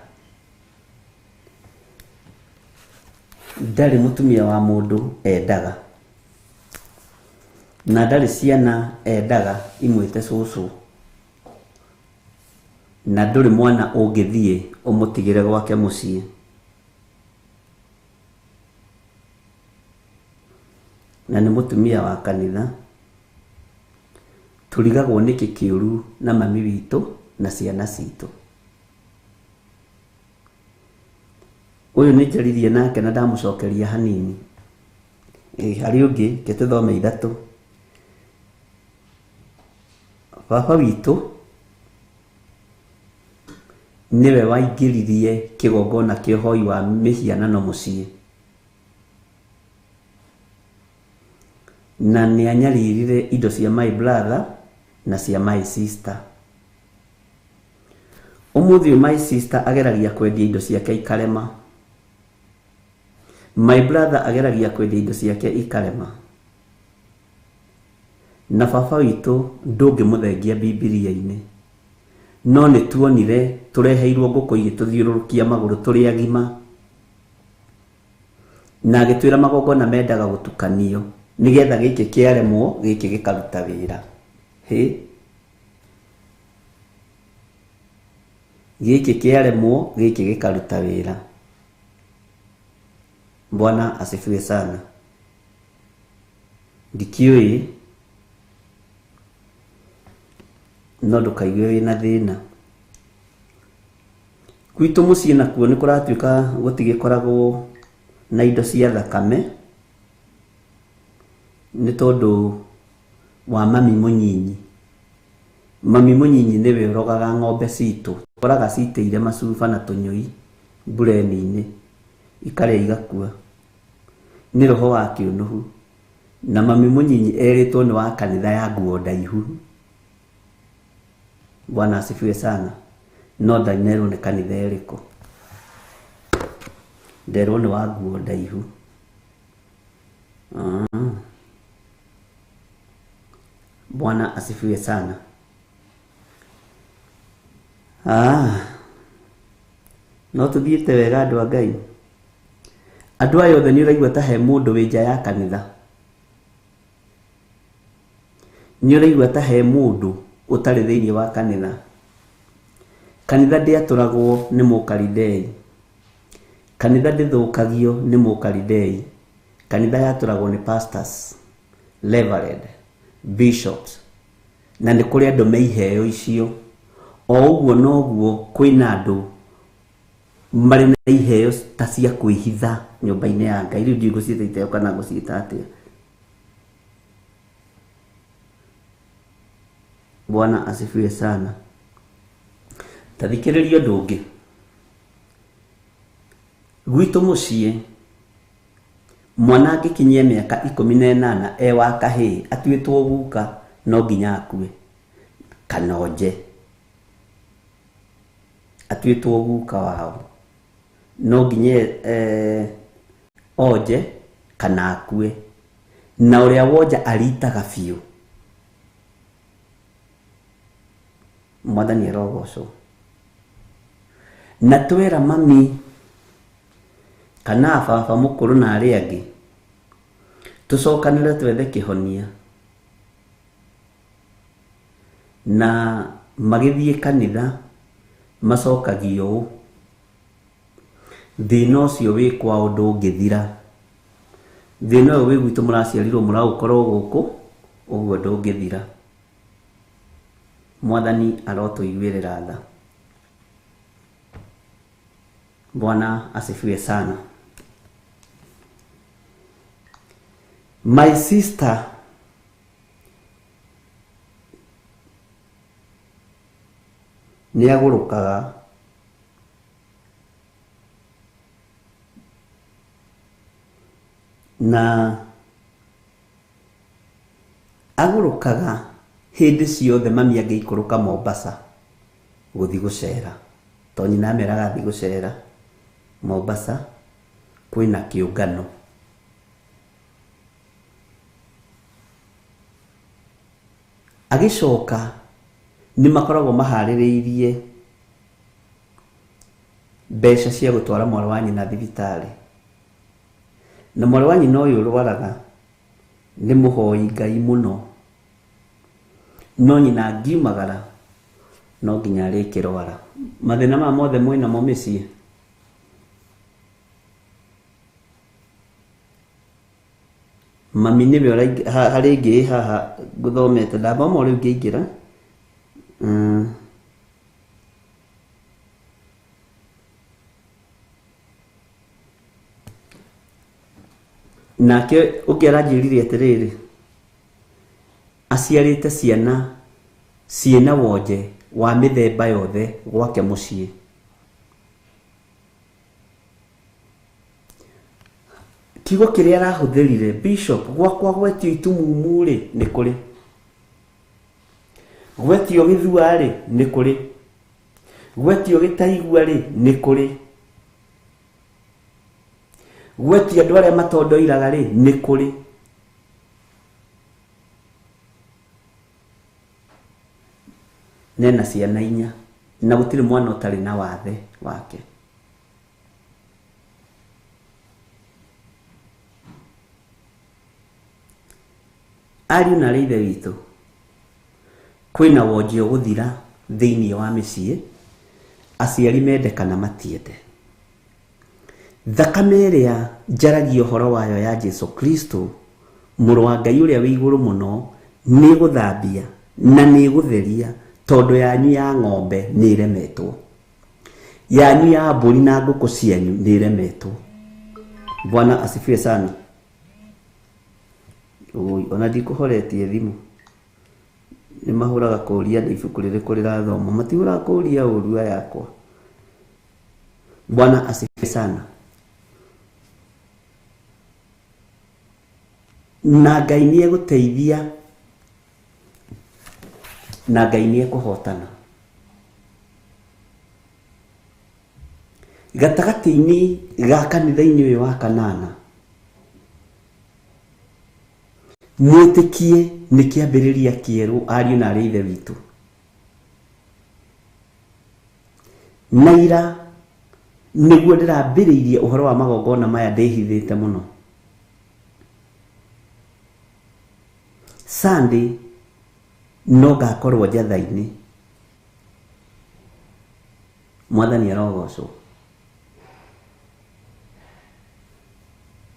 Ndarĩ mũtumia wa mũndũ endaga. Na ndarĩ ciana endaga imwĩte cũcũ. Na ndũrĩ mwana ũngĩthiĩ ũmũtigĩre gwake mũciĩ. Na nĩ mũtumia wa kanitha. Tũrigagwo nĩkĩ kĩũru na mami witũ na ciana citũ. Ũyũ nĩ njaririe nake na ndamũcokeria hanini. Harĩ ũngĩ, reke tũthome ithatũ. Baba witũ nĩwe waingĩririe kĩgongona kĩa ũhoi wa mĩhianano mũciĩ. Na nĩ anyaririre indo cia my brother na cia my sister. Ũmũthĩ ũyũ my sister ageragia kwendia indo ciake ikarema. My brother ageragia kwendia indo ciake ikarema. Na baba witũ ndũngĩmũthengia Bibilia-inĩ. No nĩ tuonire tũreheirwo ngũkũ igĩtũthiũrũrũkia magũrũ tũrĩ agima. Na agĩtwĩra magongona mendaga gũtukanio nĩgetha gĩkĩ kĩaremwo gĩkĩ gĩkaruta wĩra. Hĩ, gĩkĩ kĩaremwo gĩkĩ gĩkaruta wĩra. Bwana asifiwe sana. Ndikĩũĩ no ndũkaigue wĩna thĩna. Gwitũ mũciĩ nakuo nĩ kũratuĩka gũtigĩkoragwo na indo cia thakame nĩ tondũ wa mami mũnyinyi. Mami mũnyinyi nĩwe ũrogaga ng'ombe citũ. Ũkoraga citĩire macuba na tũnyũi mbureni-inĩ, ikarĩa igakua. Nĩ roho wa kĩũnũhu. Na mami mũnyinyi erĩtwo nĩ wa kanitha ya nguo ndaihu. Bwana asifiwe sana. No ndanerwo nĩ kanitha ĩrĩkũ. Nderwo nĩ wa nguo ndaihu. Bwana asifiwe sana. No tũthiĩte wega andũ a Ngai. Andũ aya othe nĩ ũraigua ta he mũndũ wĩ nja ya kanitha. Nĩ ũraigua ta he mũndũ ũtarĩ thĩinĩ wa kanitha. Kanitha ndĩatũragwo nĩ mũkalidei. Kanitha ndĩthũkagio nĩ mũkalidei. Kanitha yatũragwo nĩ pastors, reverend, bishops, na nĩ kũrĩ andũ me iheo icio. O ũguo noguo kwĩna andũ marĩ na iheo ta cia kwĩhitha nyũmba-inĩ ya Ngai. Rĩu ndiũĩ ngũciĩta iheo kana ngũciĩta atĩa. Bwana asifiwe sana. Ta thikĩrĩria ũndũ ũngĩ. Gwitũ mũciĩ mwana angĩkinyia mĩaka 18 e wa kahĩĩ atuĩtwo guka no nginya akue kana onje. Atuĩtwo guka wao no nginya onje kana akue, na ũrĩa wonja aritaga biũ. Mwathani arogocwo. Na twera mami kana baba mũkũrũ na arĩa angĩ tũcokanĩre twethe kĩhonia, na magĩthiĩ kanitha macokagio ũũ, thĩna ũcio wĩ kwao ndũngĩthira, thĩna ũyũ wĩ gwitũ mũraciarirwo mũraũkorwo gũkũ ũguo ndũngĩthira. Mwathani arotũiguĩrĩra tha. Bwana asifiwe sana. My sister nĩ agũrũkaga na agũrũkaga hĩndĩ ciothe mami angĩikũrũka Mombasa gũthiĩ gũcera, tondũ nyina ameraga athiĩ gũcera Mombasa kwĩna kĩũngano. Agĩcoka nĩ makoragwo maharĩrĩirie mbeca cia gũtwara mwarĩ wa nyina thibitarĩ, na mwarĩ wa nyina ũyũ ũrwaraga nĩ mũhoi Ngai mũno, no nyina angiumagara no nginya arĩkĩrwara. Mathĩna maya mothe mwĩnamo mĩciĩ. Mami nĩwe harĩ ĩngĩ ĩ haha ngũthomete, ndathoma o rĩu ngĩingĩra. Nake ũngĩ aranjĩrire atĩrĩrĩ, aciarĩte ciana ciĩna wonje wa mĩthemba yothe gwake mũciĩ. Kiugo kĩrĩa arahũthĩrire bishop, gwakwa gwetio itumumu rĩ nĩ kũrĩ, gwetio gĩthua rĩ nĩ kũrĩ, gwetio gĩtaigua rĩ nĩ kũrĩ, gwetio andũ arĩa matondoiraga rĩ nĩ kũrĩ. Nena ciana inya na gũtirĩ mwana ũtarĩ na wathe wake. Ariũ na arĩ ithe witũ, kwĩna wonje ũgũthira thĩinĩ wa mĩciĩ, aciari mende kana matiende. Thakame ĩrĩa njaragia ũhoro wayo ya Jesu Kristo mũrũ wa Ngai ũrĩa wĩ igũrũ mũno nĩ ĩgũthambia na nĩ ĩgũtheria, tondũ yanyu ya ng'ombe nĩ ĩremetwo, yanyu ya mbũri na ngũkũ cianyu nĩ ĩremetwo. Bwana asifiwe sana. Oi, ona ndikũhoretie thimũ, nĩ mahũraga kũria nĩ ibuku rĩrĩkũ rĩrathomwo, matihũraga kũria ũru aya yakwa. Bwana asifiwe sana. Na Ngai nĩ egũteithia, na Ngai nĩ ekũhotana. Gatagatĩ-inĩ ga kanitha-inĩ ũyũ wa kanana, mwĩtĩkie nĩ kĩambĩrĩria kĩerũ ariũ na arĩ ithe witũ. Na ira nĩguo ndĩrambĩrĩirie ũhoro wa magongona maya ndĩhithĩte mũno. Sunday No ngakorwo njatha-inĩ. Mwathani arogocwo.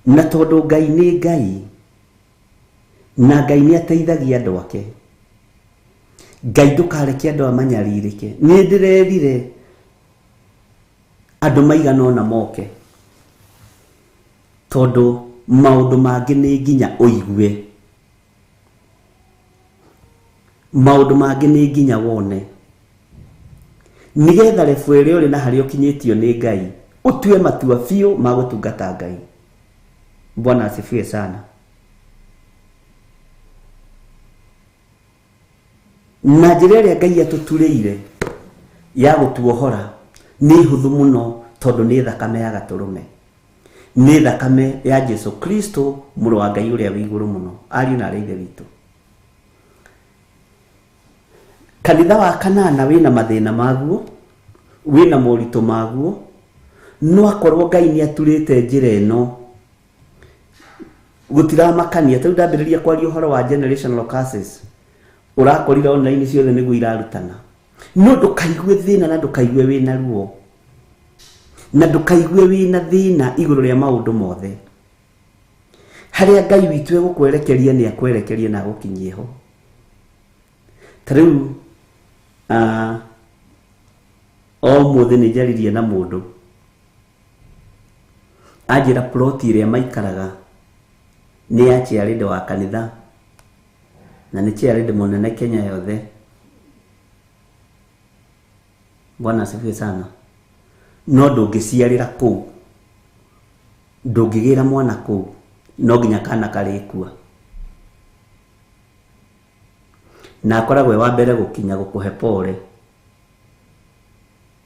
Na tondũ Ngai nĩ Ngai, na Ngai nĩ ateithagia andũ ake, Ngai ndũkareke andũ amanyarirĩke. Nĩ ndĩrerire andũ maigana ũna moke, tondũ maũndũ mangĩ nĩ nginya ũigue, maũndũ mangĩ nĩ nginya wone, nĩgetha rebu ĩrĩa ũrĩ na harĩa ũkinyĩtio nĩ Ngai ũtue matua biũ ma gũtungata Ngai. Bwana asifiwe sana. Na njĩra ĩrĩa Ngai atũturĩire ya gũtuohora nĩ hũthũ mũno, tondũ nĩ thakame ya gatũrũme, nĩ thakame ya Jesu Kristo mũrũ wa Ngai ũrĩa wĩ igũrũ mũno. Ariũ na arĩ ithe witũ, kanitha wa kanana wĩna mathĩna maguo, wĩna moritũ maguo, no akorwo Ngai nĩ aturĩte njĩra ĩno gũtiramakania. Ta rĩu ndambĩrĩria kwaria ũhoro wa generational curses, ũrakorire online ciothe nĩguo irarutana. No ndũkaigue thĩna na ndũkaigue wĩna ruo na ndũkaigue wĩna thĩna igũrũ rĩa maũndũ mothe. Harĩa Ngai witũ egũkwerekeria nĩ akwerekeria na agũkinyie ho. Ta rĩu o mũthĩ nĩ njaririe na mũndũ anjĩra ploti ĩrĩa maikaraga nĩ ya chairlady wa kanitha, na nĩ chairlady mũnene Kenya yothe. Bwana asifiwe sana. No ndũngĩciarĩra kũu, ndũngĩgĩra mwana kũu, no nginya kana karĩkua. Na akoragwo e wa mbere gũkinya gũkũhe pole,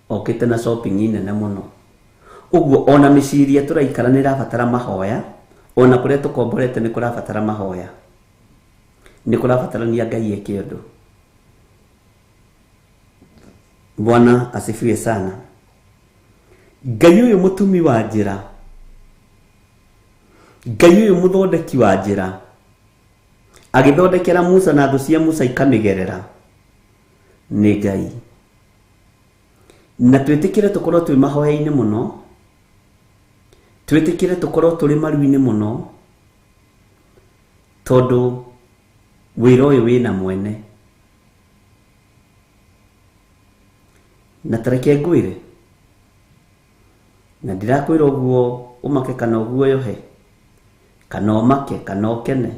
okĩte na shopping nene mũno. Ũguo ona mĩciĩ iria tũraikara nĩ ĩrabatara mahoya, ona kũrĩa tũkomborete nĩ kũrabatara mahoya, nĩ kũrabatarania Ngai eke ũndũ. Bwana asifiwe sana. Ngai ũyũ mũtumi wa njĩra, Ngai ũyũ mũthondeki wa njĩra, agĩthondekera Musa na thũ cia Musa ikamĩgerera, nĩ Ngai. Na twĩtĩkĩre tũkorwo twĩ mahoya-inĩ mũno, twĩtĩkĩre tũkorwo tũrĩ maru-inĩ mũno, tondũ wĩra ũyũ wĩna mwene. Na tareke ngwĩre, na ndirakwĩra ũguo ũmake kana ũguoyohe, kana ũmake kana ũkene.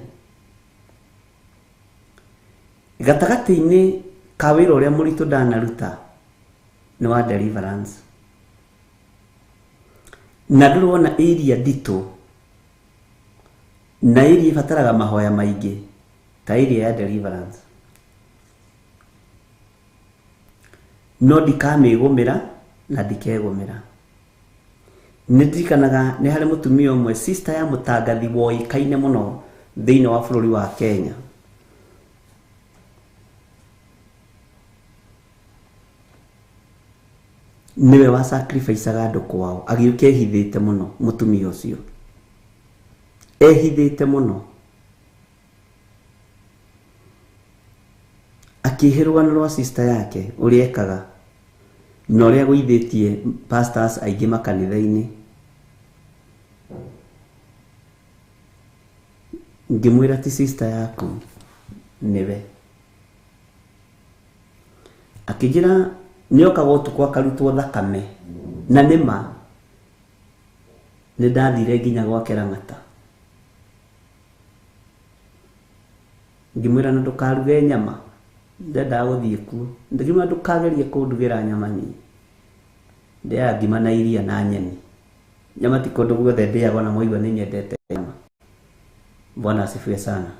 Gatagatĩ-inĩ ka wĩra ũrĩa mũritũ ndanaruta nĩ wa deliverance. Na ndũrĩ wona area nditũ na area ĩbataraga mahoya maingĩ ta area ya deliverance. No ndikamĩgũmĩra na ndikegũmĩra. Nĩ ndirikanaga nĩ harĩ mũtumia ũmwe, sister ya mũtangathi woĩkaine mũno thĩinĩ wa bũrũri wa Kenya. Nĩwe wa sacrificeaga andũ kwao, agĩũka ehithĩte mũno. Mũtumia ũcio ehithĩte mũno, akĩhe rũgano rwa sister yake ũrĩa ekaga na ũrĩa agũithĩtie pastors aingĩ makanitha-inĩ. Ngĩmwĩra ti sister yaku, nĩwe. Akĩnjĩra nĩokaga ũtukũ akarutwo thakame, na nĩma nĩ ndathire nginya gwake Lang'ata. Ngĩmwĩra na ndũkaruge nyama, ndendaga gũthiĩ kuo. Ngĩmwĩra ndũkagerie kũndugĩra nyama niĩ, ndĩaga ngima na iria na nyeni. Nyama ti kũndũ guothe ndĩaga, ona mwaigua nĩ nyendete nyama. Bwana asifiwe sana.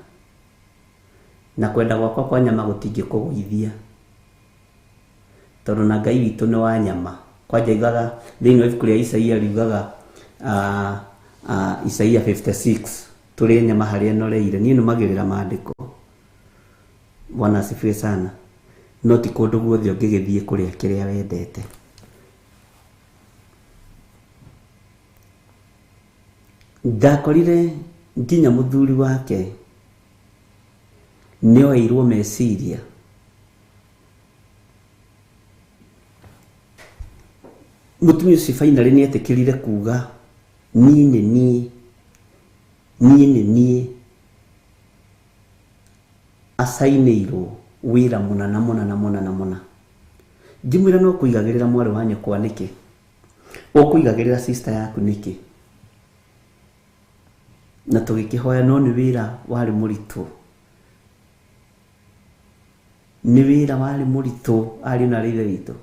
Na kwenda gwakwa kwa nyama gũtingĩkũgũithia, tondũ na Ngai witũ nĩ wa nyama. Kwanja igaga thĩinĩ wa ibuku rĩa Isaia riugaga Isaia 56 tũrĩe nyama harĩa ĩnoreire. Niĩ nũmagĩrĩra maandĩko. Bwana asifiwe sana. No ti kũndũ guothe ũngĩgĩthiĩ kũrĩa kĩrĩa wendete. Ndakorire nginya mũthuri wake nĩoeirwo meciria Mũtumia ũcio finally nĩ etĩkĩrire kuga niĩ nĩ niĩ, niĩ nĩ niĩ acainĩirwo wĩra mũna na mũna na mũna na mũna. Ngĩmwĩra no kũigagĩrĩra mwarĩ wa nyũkwa nĩkĩ? Ũkũigagĩrĩra sister yaku nĩkĩ? Na tũgĩkĩhoya, no nĩ wĩra warĩ mũritũ. Nĩ wĩra warĩ mũritũ ariũ na ithe witũ.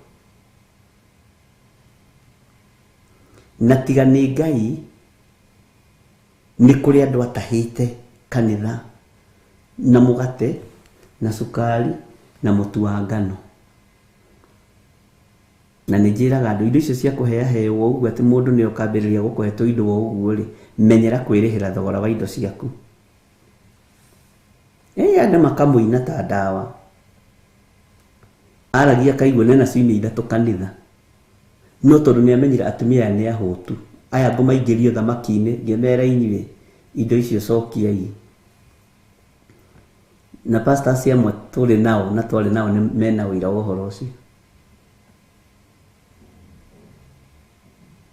Na tiga nĩ Ngai, nĩ kũrĩ andũ atahĩte kanitha na mũgate na cukari na mũtu wa ngano. Na nĩ njĩraga andũ indo icio cia kũheaheo ũguo atĩ mũndũ nĩ ũkambĩrĩria gũkũhe tũindo o ũguo rĩ, menyera kwĩrĩhĩra thogora wa indo ciaku. Andũ makamũina ta ndawa. Aragia kaigua nena ciumia ithatũ kanitha. No tondũ nĩ amenyire atumia aya nĩ ahũtu. Aya ngũmaingĩria thamaki-inĩ, ngĩmera inyuĩ indo icio cokiai. Na pastors amwe tũrĩ nao na twarĩ nao nĩ mena ũira wa ũhoro ũcio.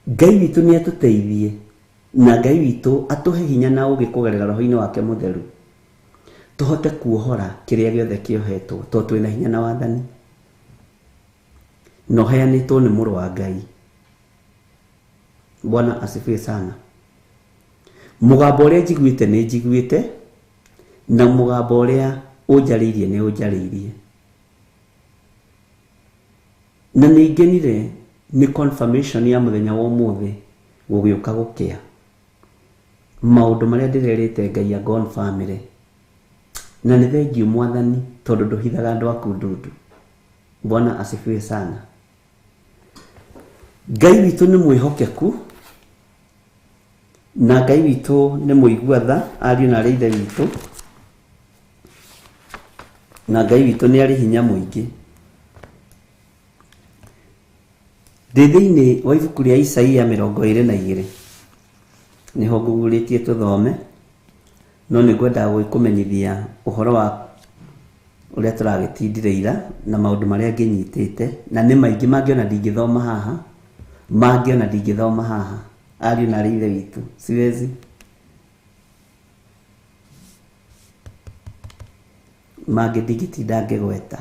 Ngai witũ nĩ atũteithie na Ngai witũ atũhe hinya na ũũgĩ kũgerera roho-inĩ wake mũtheru, tũhote kuohora kĩrĩa gĩothe kĩohetwo tondũ twĩna hinya na wathani na ũheanĩtwo nĩ mũrũ wa Ngai. Bwana asifiwe sana. Mũgambo ũrĩa njiguĩte nĩ njiguĩte, na mũgambo ũrĩa ũnjarĩirie nĩ ũnjarĩirie. Na nĩ ngenire nĩ confirmation ya mũthenya wa ũmũthĩ gũgĩũka gũkĩa. Maũndũ marĩa ndĩrerĩte Ngai a confirmire. Na nĩ thengiũ Mwathani tondũ ndũhithaga andũ aku ndundu. Bwana asifiwe sana. Ngai witũ nĩ mwĩhokeku na Ngai witũ nĩ mũigua tha ariũ na arĩ ithe witũ, na Ngai witũ nĩ arĩ hinya mũingĩ. Ndĩ thĩinĩ wa ibuku rĩa Isaia 22 nĩho ngũgurĩtie tũthome, no nĩ ngwendaga gũkũmenyithia ũhoro wa ũrĩa tũragĩtindire ira na maũndũ marĩa ngĩnyitĩte, na nĩ maingĩ mangĩona ndingĩthoma haha, mangĩona ndingĩthoma haha ariũ na arĩ ithe witũ, siwezi mangĩ ndingĩtinda ngĩgweta.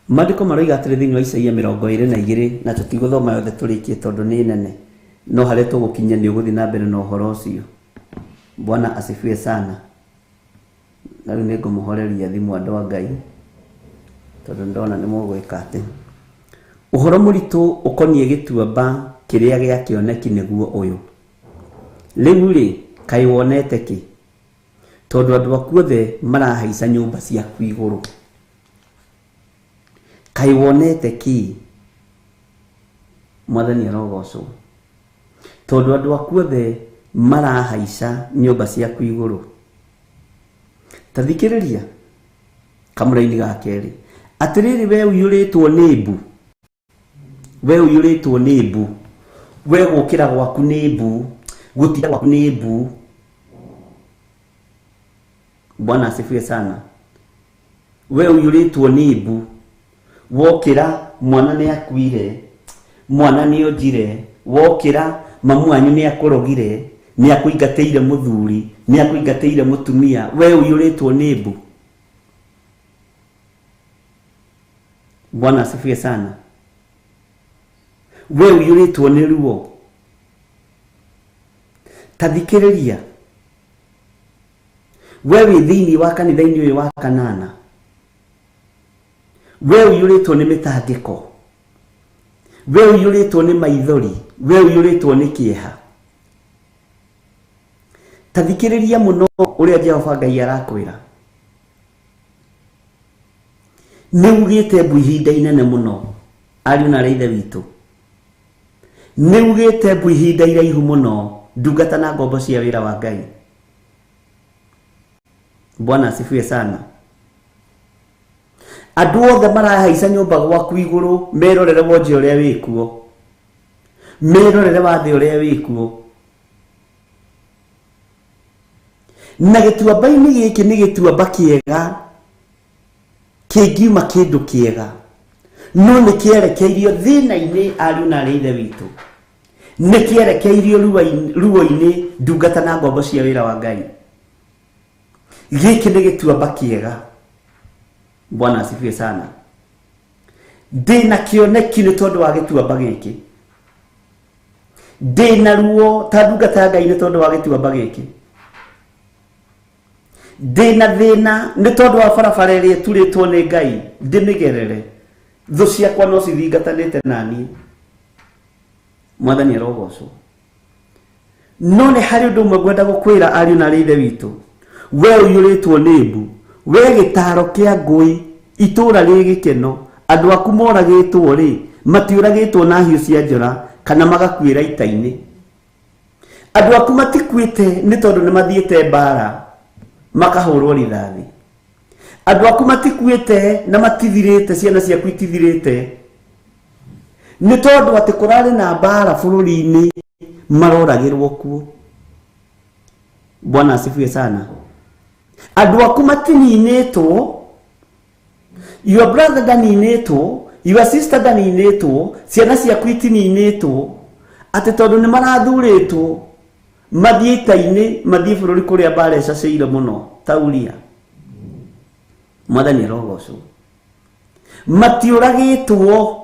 Maandĩko maroiga atĩrĩ thĩinĩ wa Isaia 22, na tũtigũthoma yothe tũrĩkie tondũ nĩ nene, no harĩa tũgũkinya nĩ ũgũthiĩ na mbere na ũhoro ũcio. Bwana asifiwe sana. Na rĩu nĩ ngũmũhoreria thimũ andũ a Ngai tondũ ndona nĩ mũgwĩka atĩ ũhoro mũritũ ũkoniĩ gĩtuamba kĩrĩa gĩa kĩoneki nĩguo ũyũ. Rĩu rĩ, kaĩ wonete kĩ? Tondũ andũ aku othe marahaica nyũmba ciaku igũrũ. Kaĩ wonete kĩ? Mwathani arogocwo. Tondũ andũ aku othe marahaica nyũmba ciaku igũrũ. Ta thikĩrĩria kamũraini ga kerĩ. Atĩrĩrĩ we ũiyũrĩtwo nĩ mbu, we ũiyũrĩtwo nĩ mbu, we gũkĩra gwaku nĩ mbu, gũtinda gwaku nĩ mbu. Bwana asifiwe sana. We ũiyũrĩtwo nĩ mbu, wokĩra mwana nĩ akuire, mwana nĩ onjire, wokĩra mamu wanyu nĩ akũrogire, nĩ akũingatĩire mũthuri, nĩ akũingatĩire mũtumia, we ũiyũrĩtwo nĩ mbu. Bwana asifiwe sana. We ũiyũrĩtwo nĩ ruo. Ta thikĩrĩria. We wĩ thĩinĩ wa kanitha-inĩ ũyũ wa kanana, we ũiyũrĩtwo nĩ mĩtangĩko, we ũiyũrĩtwo nĩ maithori, we ũiyũrĩtwo nĩ kĩeha. Ta thikĩrĩria mũno ũrĩa Jehova Ngai arakwĩra. Nĩ ugĩte mbu ihinda inene mũno, ariũ na arĩ ithe witũ. Nĩ ugĩte mbu ihinda iraihu mũno, ndungata na ngombo cia wĩra wa Ngai. Bwana asifiwe sana. Andũ othe marahaica nyũmba gwaku igũrũ, merorere wonje ũrĩa wĩkuo, merorere wathe ũrĩa wĩkuo. Na gĩtuamba-inĩ gĩkĩ nĩ gĩtuamba kĩega kĩngiuma kĩndũ kĩega. No nĩ kĩerekeirio thĩna-inĩ ariũ na arĩ ithe witũ. Nĩ kĩerekeirio ruo-inĩ ndungata na ngombo cia wĩra wa Ngai. Gĩkĩ nĩ gĩtuamba kĩega. Bwana asifiwe sana. Ndĩna kĩoneki nĩ tondũ wa gĩtuamba gĩkĩ. Ndĩna ruo ta ndungata ya Ngai nĩ tondũ wa gĩtuamba gĩkĩ. Ndĩna thĩna nĩ tondũ wa barabara ĩrĩa ĩturĩtwo nĩ Ngai ndĩmĩgerere. Thũ ciakwa no cithingatanĩte naniĩ. Mwathani arogocwo. No nĩ harĩ ũndũ ũmwe ngwenda gũkwĩra ariũ na arĩ ithe witũ. We ũiyũrĩtwo nĩ mbu, we gĩtaro kĩa ngũĩ, itũũra rĩ gĩkeno, andũ aku moragĩtwo rĩ, matiũragĩtwo na hiũ cia njora kana magakuĩra ita-inĩ. Andũ aku matikuĩte nĩ tondũ nĩ mathiĩte mbara makahũrwo rithathi. Andũ aku matikuĩte na matithirĩte, ciana ciaku itithirĩte nĩ tondũ atĩ kũrarĩ na mbara bũrũri-inĩ maroragĩrwo kuo. Bwana asifiwe sana. Andũ aku matininĩtwo, your brother ndaninĩtwo, your sister ndaninĩtwo, ciana ciaku itininĩtwo, atĩ tondũ nĩ marathurĩtwo mathiĩ ita-inĩ, mathiĩ bũrũri kũrĩa mbara ĩcacĩire mũno ta Uria. Mwathani arogocwo. Matiũragĩtwo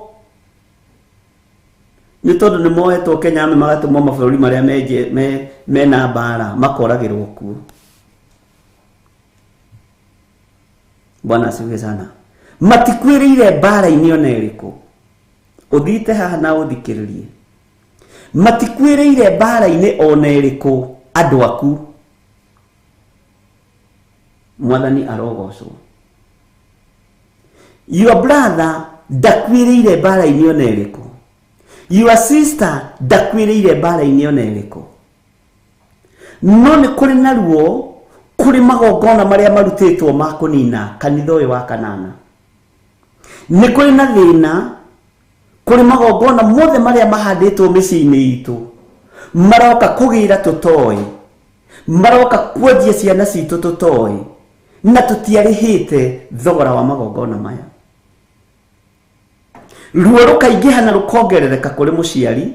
nĩ tondũ nĩ mohetwo Kenya amwe magatũmwo mabũrũri marĩa mena mbara makoragĩrwo kuo. Bwana asifiwe sana. Matikuĩrĩire mbara-inĩ ona ĩrĩkũ. Ũthiĩte haha na ũthikĩrĩrie. Matikuĩrĩire mbara-inĩ ona ĩrĩkũ andũ aku. Mwathani arogocwo. Your brother ndakuĩrĩire mbara-inĩ ona ĩrĩkũ. Your sister ndakuĩrĩire mbara-inĩ ona ĩrĩkũ. No nĩ kũrĩ na ruo, kũrĩ magongona marĩa marutĩtwo ma kũnina kanitha ũyũ wa Kanana. Nĩ kũrĩ na thĩna, kũrĩ magongona mothe marĩa mahandĩtwo mĩciĩ-inĩ itũ, maroka kũgĩra tũtoĩ, maroka kuonjia ciana citũ tũtoĩ, na tũtiarĩhĩte thogora wa magongona maya. Ruo rũkaingĩha na rũkongerereka kũrĩ mũciari,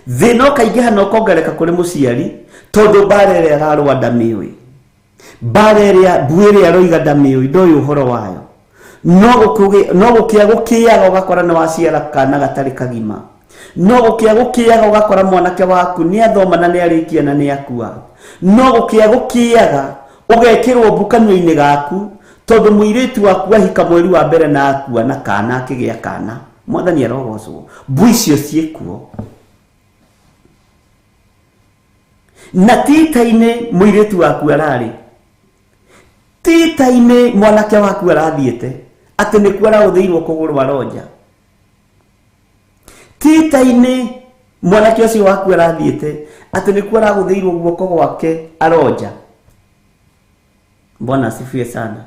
thĩna ũkaingĩha na ũkongerereka kũrĩ mũciari, tondũ mbara ĩrĩa ararũa ndamĩũĩ, mbara ĩrĩa mbuĩ ĩrĩa aroiga ndamĩũĩ, ndoĩ ũhoro wayo. No gũkĩa gũkĩaga ũgakora nĩ waciara kana gatarĩ kagima. No gũkĩa gũkĩaga ũgakora mwanake waku nĩ athoma na nĩ arĩkia na nĩ akua. No gũkĩa gũkĩaga ũgekĩrwo mbu kanua-inĩ gaku tondũ mũirĩtu waku ahika mweri wa mbere na akua na kana akĩgĩa kana. Mwathani arogocwo. Mbu icio ciĩkuo. Na tita-inĩ mũirĩtu waku ararĩ, tita-inĩ mwanake waku arathiĩte atĩ nĩkuo araũthĩirwo kũgũrũ aronja. Tita-inĩ mwanake ũcio waku arathiĩte atĩ nĩkuo aragũthĩirwo guoko gwake aronja. Bwana asifiwe sana.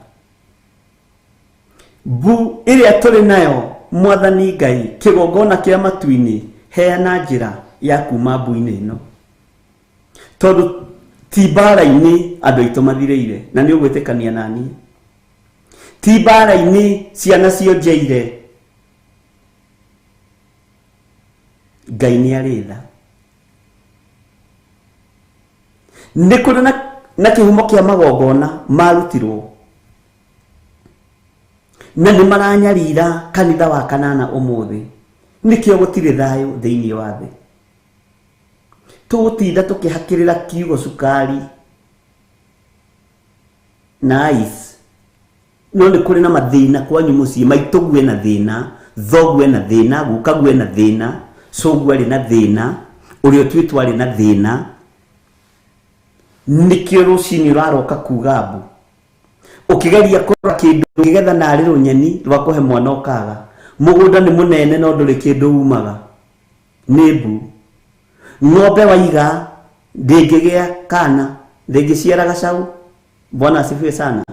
Mbu ĩrĩa tũrĩ nayo Mwathani Ngai kĩgongona kĩa matu-inĩ, heana njĩra ya kuma mbu-inĩ ĩno, tondũ ti mbara-inĩ andũ aitũ mathirĩire, na nĩ ũgwĩtĩkania naniĩ. Ti mbara-inĩ ciana cionjeire. Ngai nĩ arĩ tha. Nĩ kũrĩ na kĩhumo kĩa magongona marutirwo na nĩ maranyarira kanitha wa Kanana ũmũthĩ. Nĩkĩo gũtirĩ thayũ thĩinĩ wa thĩ. Tũgũtinda tũkĩhakĩrĩra kiugo cukari na ice, no nĩ kũrĩ na mathĩna kwanyu mũciĩ. Maitũguo ena thĩna, thoguo ena thĩna, gukaguo ena thĩna, cũguo arĩ na thĩna, ũrĩa ũtuĩtwo arĩ na thĩna. Nĩkĩo rũcinĩ ũraroka kuga mbu, ũkĩgeria kũrora kĩndũ ũkĩgetha narĩ rũnyeni rwa kũhe mwana ũkaga. Mũgũnda nĩ mũnene no ndũrĩ kĩndũ umaga, nĩ mbu. Ng'ombe waiga ndĩngĩgĩa kana, ndĩngĩciara gacaũ. Bwana asifiwe sana.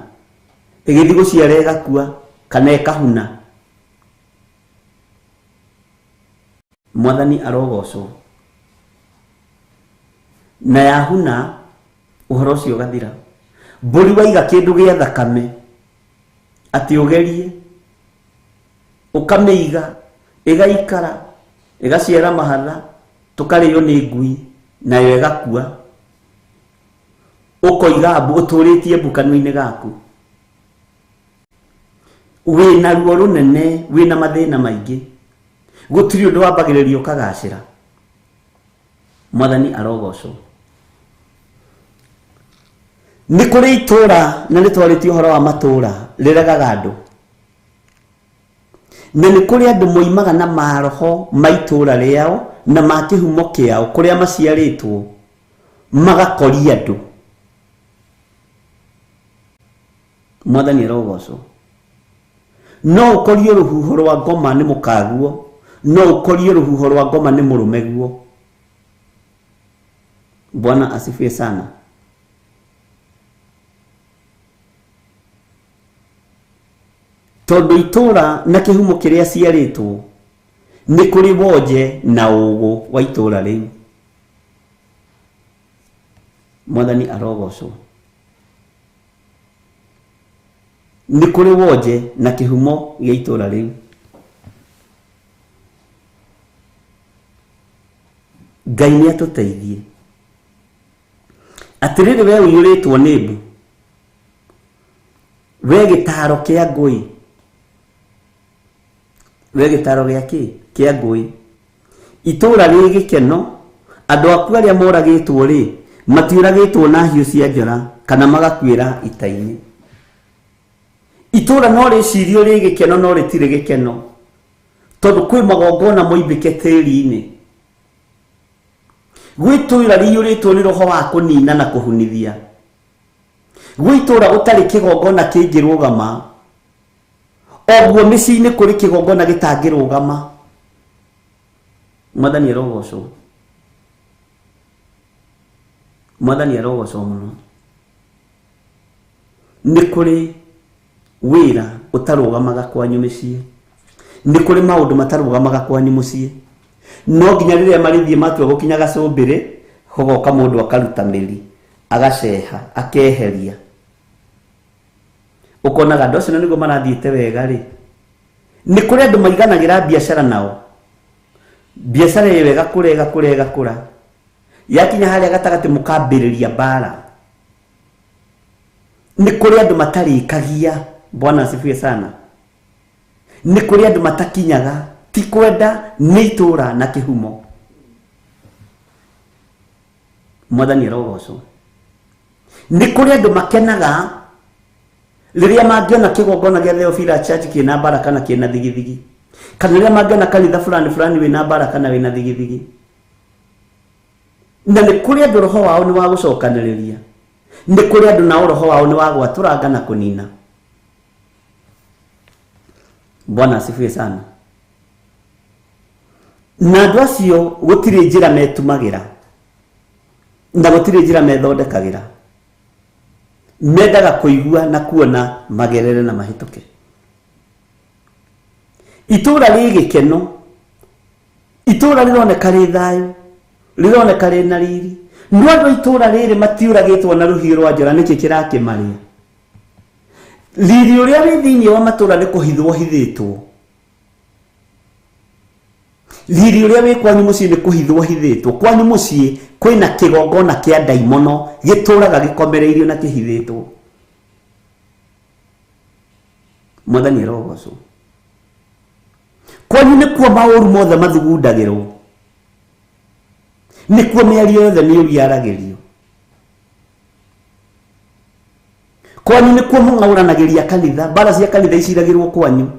Ĩgĩthiĩ gũciara ĩgakua kana ĩkahuna. Mwathani arogocwo. Na yahuna ũhoro ũcio ũgathira. Mbũri waiga kĩndũ gĩa thakame atĩ ũgerie Ũkamĩiga ĩgaikara ĩgaciara mahatha tũkarĩo nĩ ngui nayo ĩgakua. Ũkoiga mbu ũtũrĩtie mbu kanua-inĩ gaku. Wĩna ruo rũnene, wĩna mathĩna maingĩ. Gũtirĩ ũndũ wambagĩrĩria ũkagacĩra. Mwathani arogocwo. Nĩ kũrĩ itũra na nĩ twarĩtie ũhoro wa matũra rĩregaga andũ. Na nĩ kũrĩ andũ moimaga na maroho ma itũra rĩao na ma kĩhumo kĩao kũrĩa maciarĩtwo magakoria andũ. Mwathani arogocwo. No ũkorio rũhuho rwa ngoma nĩ mũkaguo, no ũkorio rũhuho rwa ngoma nĩ mũrũmeguo. Bwana asifiwe sana. Tondũ itũra na kĩhumo kĩrĩa ciarĩtwo nĩ kũrĩ wonje na ũgũ wa itũra rĩu. Mwathani arogocwo. Nĩ kũrĩ wonje na kĩhumo gĩa itũra rĩu. Ngai nĩ atũteithie. Atĩrĩrĩ we ũiyũrĩtwo nĩ mbu, we gĩtaro kĩa ngũi, we gĩtaro gĩa kĩ? Kĩa ngũi. Itũra rĩ gĩkeno, andũ aku arĩa moragĩtwo rĩ matiũragĩtwo na hiũ cia njora kana magakuĩra ita-inĩ. Itũra no rĩcirio rĩ gĩkeno no rĩtirĩ gĩkeno, tondũ kwĩ magongona moimbĩke tĩri-inĩ. Gwĩ itũra rĩiyũrĩtwo nĩ roho wa kũnina na kũhunithia. Gwĩ itũra gũtarĩ kĩgongona kĩngĩrũgama, oguo mĩciĩ-inĩ kũrĩ kĩgongona gĩtangĩrũgama. Mwathani arogocwo. Mwathani arogocwo mũno. Nĩ kũrĩ wĩra ũtarũgamaga kwanyu mĩciĩ. Nĩ kũrĩ maũndũ matarũgamaga kwanyu mũciĩ. No nginya rĩrĩa marĩthiĩ matua gũkinya gacũmbĩrĩ, gũgoka mũndũ akaruta mĩri, agaceha, akeheria. Ũkonaga andũ acio nĩguo marathiĩte wega rĩ. Nĩ kũrĩ andũ maiganagĩra biacara nao. Biacara ĩyo ĩgakũra ĩgakũra ĩgakũra. Yakinya harĩa gatagatĩ mũkambĩrĩria mbara. Nĩ kũrĩ andũ matarĩkagia. Bwana asifiwe sana. Nĩ kũrĩ andũ matakinyaga, ti kwenda nĩ itũra na kĩhumo. Mwathani arogocwo. Nĩ kũrĩ andũ makenaga rĩrĩa mangĩona kĩgongona gĩa Theophilus Church kĩna mbara kana kĩna thigithigi, kana rĩrĩa mangĩona kanitha fulani fulani wĩna mbara kana wĩna thigithigi. Na nĩ kũrĩ andũ roho wao nĩ wa gũcokanĩrĩria. Nĩ kũrĩ andũ nao roho wao nĩ wa gwatũranga na kũnina. Bwana asifiwe sana. Na andũ acio gũtirĩ njĩra metumagĩra na gũtirĩ njĩra methondekagĩra. Mendaga kũigua na kuona magerere na mahĩtũke. Itũra rĩ gĩkeno, itũra rĩroneka rĩ thayũ, rĩroneka rĩ na riri. No andũ a itũra rĩrĩ matiũragĩtwo na rũhiũ rwa njora, nĩkĩ kĩrakĩmarĩa? Riri ũrĩa wĩ thĩinĩ wa matũra nĩ kũhithwo hithĩtwo. Riri ũrĩa wĩ kwanyu mũciĩ nĩ kũhithwo hithĩtwo. Kwanyu mũciĩ kwĩna kĩgongona kĩa ndaimono gĩtũraga gĩkomereirio na kĩhithĩtwo. Mwathani arogocwo. Kwanyu nĩkuo maũru mothe mathugundagĩrwo. Nĩkuo mĩario yothe mĩũru yaragĩrio. Kwanyu nĩkuo mũng'aũranagĩria kanitha, mbara cia kanitha iciragĩrwo kwanyu.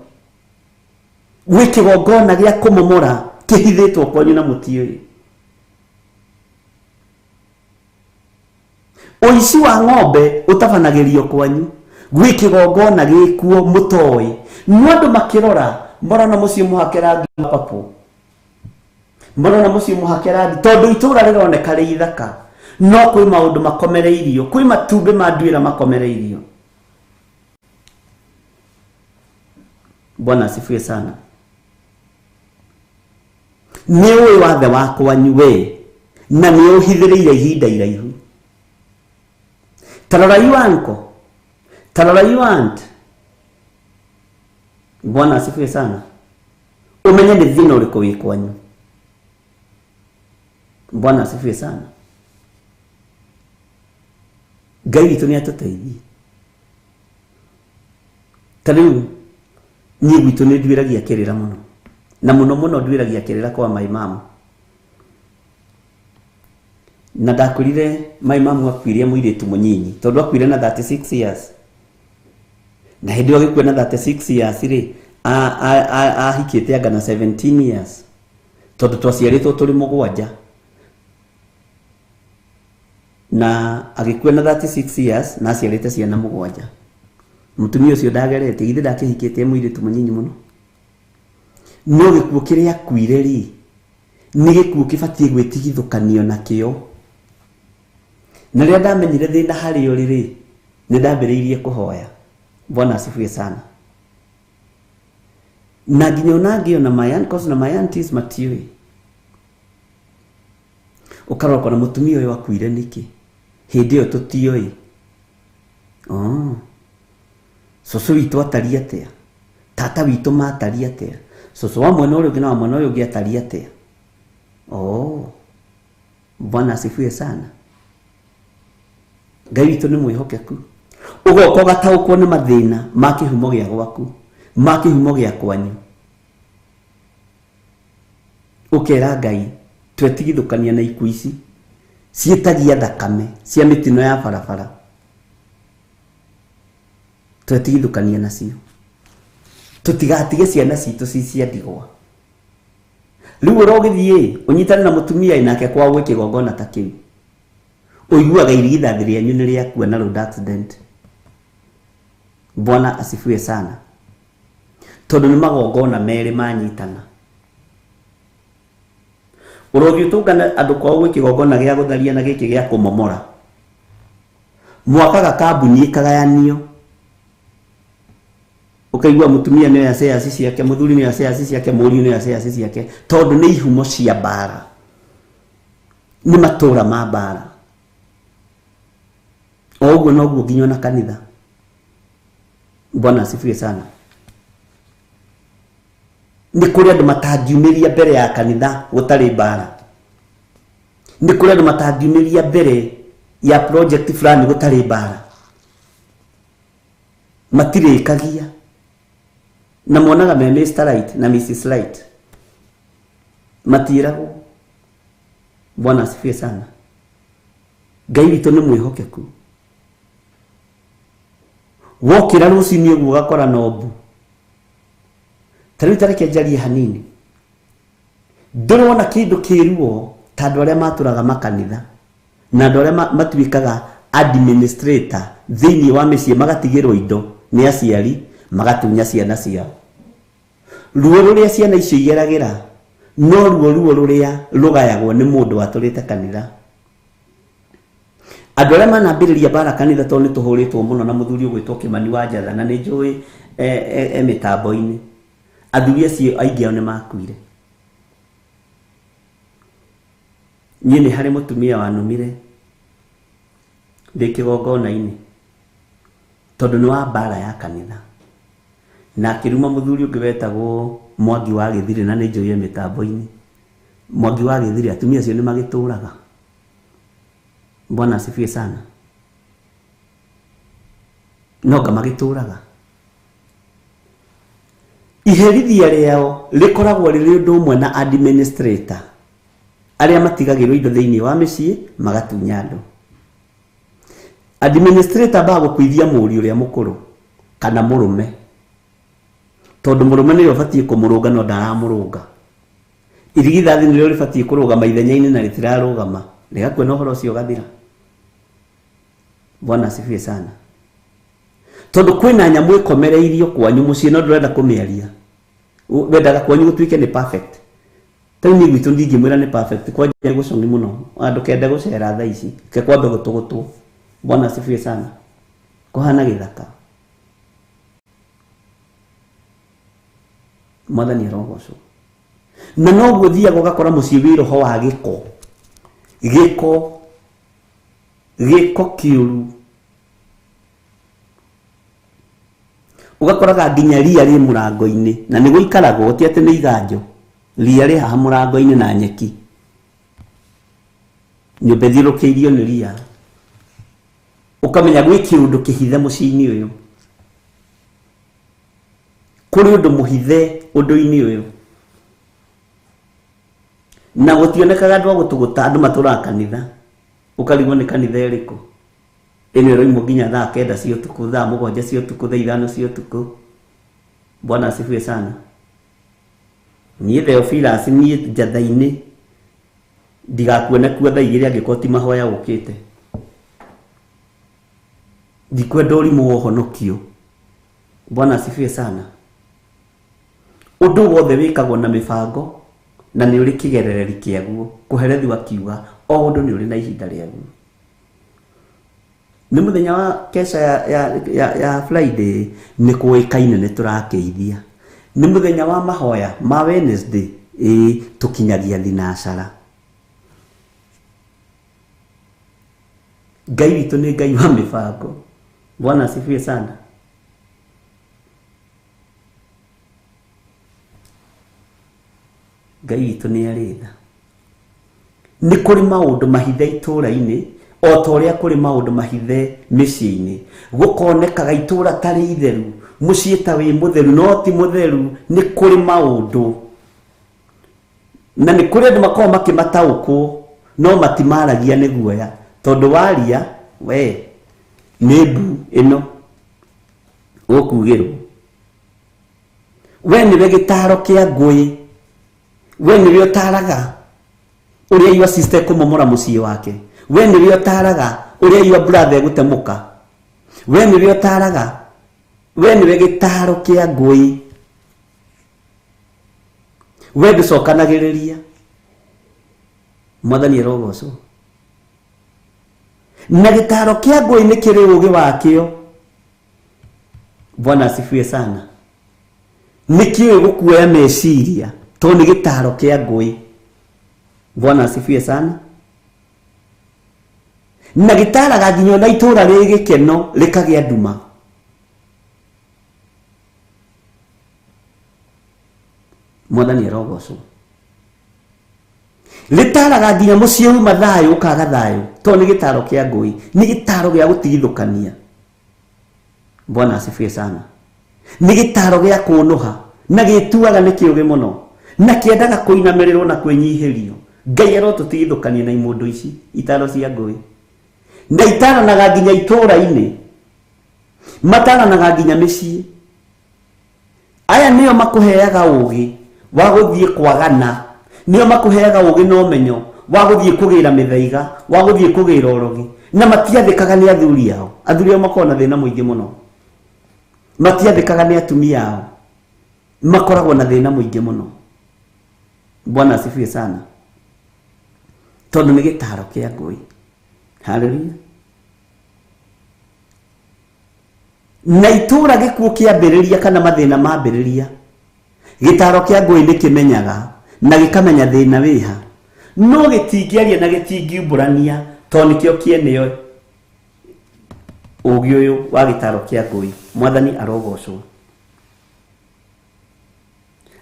Gwĩ kĩgongona gĩa kũmomora kĩhithĩtwo kwanyu na mũtiũĩ. Ũici wa ng'ombe ũtabanagĩrio kwanyu. Gwĩ kĩgongona gĩkuo mũtoĩ. No andũ makĩrora marona mũciĩ mũhake rangi wa purple. Marona mũciĩ mũhake rangi tondũ itũra rĩroneka rĩ ithaka. No kwĩ maũndũ makomereirio, kwĩ matumbĩ ma nduĩra makomereirio. Bwana asifiwe sana. Nĩ ũĩ wathe wa kwanyu we, na nĩ ũhithĩrĩire ihinda iraihu. Tarora you uncle, tarora you aunt. Bwana asifiwe sana. Ũmenye nĩ thĩna ũrĩkũ wĩ kwanyu. Bwana asifiwe sana. Ngai witũ nĩ atũteithie. Ta rĩu niĩ gwitũ nĩ nduĩragia kĩrĩra mũno. Na mũno mũno nduĩragia kĩrĩra kwa maimamu. Na ndakorire maimamu akuire mũirĩtu mũnyinyi tondũ akuire na 36 years. Na hĩndĩ ĩyo agĩkua na 36 years rĩ, ahikĩte anga na 17 years. Tondũ twaciarĩtwo tũrĩ mũgwanja. Na agĩkua na 36 years na aciarĩte ciana mũgwanja. Mũtumia ũcio ndagerete, githĩ ndakĩhikĩte mũirĩtu mũnyinyi mũno. No gĩkuũ kĩrĩa akuire rĩ, nĩ gĩkuũ kĩbatiĩ gwĩtigithũkanio nakĩo. Na rĩrĩa ndamenyire thĩna harĩ ũrĩ rĩ, nĩ ndambĩrĩirie kũhoya. Bwana asifiwe sana. Na nginya ona ngĩona my uncles na my aunties matiũĩ. Ũkarora ũkona mũtumia ũyũ akuire nĩkĩ? Hĩndĩ ĩyo tũtiũĩ. Oh. Cũcũ witũ atariĩ atĩa? Tata witũ matariĩ atĩa? Cũcũ wa mwena ũrĩa ũngĩ na wa mwena ũyũ ũngĩ atariĩ atĩa? Oh. Bwana asifiwe sana. Ngai witũ nĩ mwĩhokeku. Ũgoka ũgataũkwo nĩ mathĩna ma kĩhumo gĩa gwaku, ma kĩhumo gĩa kwanyu. Ũkera Ngai twetigithũkania na ikuũ ici ciĩtagia thakame cia mĩtino ya barabara. Twetigithũkania nacio. Tũtigatige ciana citũ ci cia ndigwa. Rĩu ũrogĩthiĩ ũnyitane na mũtumia nake kwao gwĩ kĩgongona ta kĩu. Ũiguaga irigithathi rĩanyu nĩ rĩakua na road accident. Bwana asifiwe sana. Tondũ nĩ magongona merĩ manyitana. Ũrothiĩ ũtũngane andũ kwao gwĩ kĩgongona gĩa gũtharia na gĩkĩ gĩa kũmomora. Mwakaga kambuni ĩkagayanio. Ũkaigua mũtumia nĩoya shares ciake, mũthuri nĩoya shares ciake, mũriũ nĩoya shares ciake, tondũ nĩ ihumo cia mbara. Nĩ matũra ma mbara. O ũguo noguo nginya ona kanitha. Bwana asifiwe sana. Nĩ kũrĩ andũ matangiumĩria mbere ya kanitha gũtarĩ mbara. Nĩ kũrĩ andũ matangiumĩria mbere ya project fulani gũtarĩ mbara. Matirĩkagia. Na monaga me Mr. Right na Mrs. Right. Matiragwo. Bwana asifiwe sana. Ngai witũ nĩ mwĩhokeku. Wokĩra rũcinĩ ũguo ũgakora nombu. Ta rĩu ta reke njarie hanini. Ndũrona kĩndũ kĩruo ta andũ arĩa matũraga makanitha na andũ arĩa matuĩkaga administrator thĩinĩ wa mĩciĩ magatigĩrwo indo nĩ aciari magatunya ciana ciao. Ruo rũrĩa ciana icio igeragĩra no ruo ruo rũrĩa rũgayagwo nĩ mũndũ watũrĩte kanitha. Andũ arĩa manambĩrĩria mbara kanitha tondũ nĩ tũhũrĩtwo mũno na mũthuri ũgwĩtwo Kĩmani wa Njatha na nĩ njũĩ e mĩtambo-inĩ. Athuri acio aingĩ ao nĩ makuire. Niĩ nĩ harĩ mũtumia wanumire ndĩ kĩgongona-inĩ tondũ nĩ wa mbara ya kanitha. Na akĩruma mũthuri ũngĩ wetagwo Mwangi wa Gĩthirĩ na nĩ njũĩ e mĩtambo-inĩ. Mwangi wa Gĩthirĩ atumia acio nĩ magĩtũraga. Bwana asifiwe sana. No nga magĩtũraga. Iherithia rĩao rĩkoragwo rĩrĩ ũndũ ũmwe na administrator arĩa matigagĩrwo indo thĩinĩ wa mĩciĩ magatunya andũ. Administrator ambaga gũkuithia mũriũ ũrĩa mũkũrũ kana mũrũme, tondũ mũrũme nĩwe ũbatiĩ kũmũrũnga no ndaramũrũnga. Irigithathi nĩrĩo rĩbatiĩ kũrũgama ithenya-inĩ na rĩtirarũgama, rĩgakua na ũhoro ũcio ũgathira. Bwana asifiwe sana. Tondũ kwĩna nyamũ ĩkomereirio kwanyu mũciĩ no ndũrenda kũmĩaria. Wendaga kwanyu gũtuĩke nĩ perfect. Ta rĩu niĩ gwitũ ndingĩmwĩra nĩ perfect, kwanja gũcong'i mũno. Andũ kende gũcera thaa ici, ke kwambe gũtũgũtwo. Bwana asifiwe sana. Kũhana gĩthaka. Mwathani arogocwo. Na noguo thiaga ũgakora mũciĩ wĩ roho wa gĩko. Gĩko. Gĩko kĩũru. Ũgakoraga nginya ria rĩ mũrango-inĩ na nĩ gũikaragwo ti atĩ nĩ iganjo. Ria rĩ haha mũrango-inĩ na nyeki. Nyũmba ĩthiũrũkĩirio nĩ ria. Ũkamenya gwĩ kĩũndũ kĩhithe mũciĩ-inĩ ũyũ. Kũrĩ ũndũ mũhithe ũndũ-inĩ ũyũ. Na gũtionekaga andũ a gũtũgũta, andũ matũraga kanitha. Ũkarigwo nĩ kanitha ĩrĩkũ. Ĩno ĩroimwo nginya thaa 9 cia ũtukũ, thaa 7 cia ũtukũ, thaa 5 cia ũtukũ. Bwana asifiwe sana. Niĩ Theophilus, niĩ njatha-inĩ ndigakuone kuo thaa 2 angĩkorwo ti mahoya ũkĩte. Ndikwenda ũrimũ wa ũhonokio. Bwana asifiwe sana. Ũndũ wothe wĩkagwo na mĩbango na nĩ ũrĩ kĩgerereri kĩaguo. Kũherethi akiuga o ũndũ nĩ ũrĩ na ihinda rĩaguo. Nĩ mũthenya wa kesha ya Friday nĩ kũĩkaine nĩ tũrakĩithia. Nĩ mũthenya wa mahoya ma Wednesday ĩ tũkinyagia thinacara. Ngai witũ nĩ Ngai wa mĩbango. Bwana asifiwe sana. Ngai witũ nĩ arĩ tha. Nĩ kũrĩ maũndũ mahithe itũũra-inĩ o ta ũrĩa kũrĩ maũndũ mahithe mĩciĩ-inĩ. Gũkonekaga itũũra tarĩ itheru, mũciĩ ta wĩ mũtheru, no ti mũtheru. Nĩ kũrĩ maũndũ na nĩ kũrĩ andũ makoragwo makĩmataũkwo no matimaragia nĩ guoya, tondũ waria we nĩ mbu ĩno ũkugĩrwo. We nĩwe gĩtaro kĩa ngũĩ, we nĩwe ũtaraga ũrĩa your sister ekũmomora mũciĩ wake, we nĩwe ũtaraga ũrĩa your brother egũtemũka, we nĩwe ũtaraga, we nĩwe gĩtaro kĩa ngũĩ. We ndũcokanagĩrĩria. Mwathani arogocwo. Na gĩtaro kĩa ngũĩ nĩ kĩrĩ ũũgĩ wakĩo. Bwana asifiwe sana. Nĩ kĩũĩ gũkuoya meciria tondũ nĩ gĩtaro kĩa ngũĩ. Bwana asifiwe sana. Na gĩtaraga nginya ona itũũra rĩ gĩkeno rĩkagĩa nduma. Mwathani arogocwo. Rĩtaraga nginya mũciĩ uma thayũ ũkaga thayũ tondũ nĩ gĩtaro kĩa ngũĩ, nĩ gĩtaro gĩa gũtigithũkania. Bwana asifiwe sana. Nĩ gĩtaro gĩa kũnũha na gĩtuaga nĩ kĩũgĩ mũno na kĩendaga kũinamĩrĩrwo na kwĩnyihĩrio. Ngai arotũtigithũkania na imũndũ ici itaro cia ngũĩ. Na itaranaga nginya itũũra-inĩ, mataranaga nginya mĩciĩ. Aya nĩo makũheaga ũũgĩ wa gũthiĩ kwagana, nĩo makũheaga ũũgĩ na ũmenyo wa gũthiĩ kũgĩra mĩthaiga, wa gũthiĩ kũgĩra ũrogi, na matiathĩkaga nĩ athuri ao. Athuri ao makoragwo na thĩna mũingĩ mũno. Matiathĩkaga nĩ atumia ao, makoragwo na thĩna mũingĩ mũno. Bwana asifiwe sana. Tondũ nĩ gĩtaro kĩa ngũĩ. Haleluya. Na itũũra gĩkuũ kĩambĩrĩria kana mathĩna mambĩrĩria, gĩtaro kĩa ngũĩ nĩ kĩmenyaga na gĩkamenya thĩna wĩha, no gĩtingĩaria na gĩtingiumbũrania tondũ nĩkĩo kĩeneo ũũgĩ ũyũ wa gĩtaro kĩa ngũĩ. Mwathani arogocwo.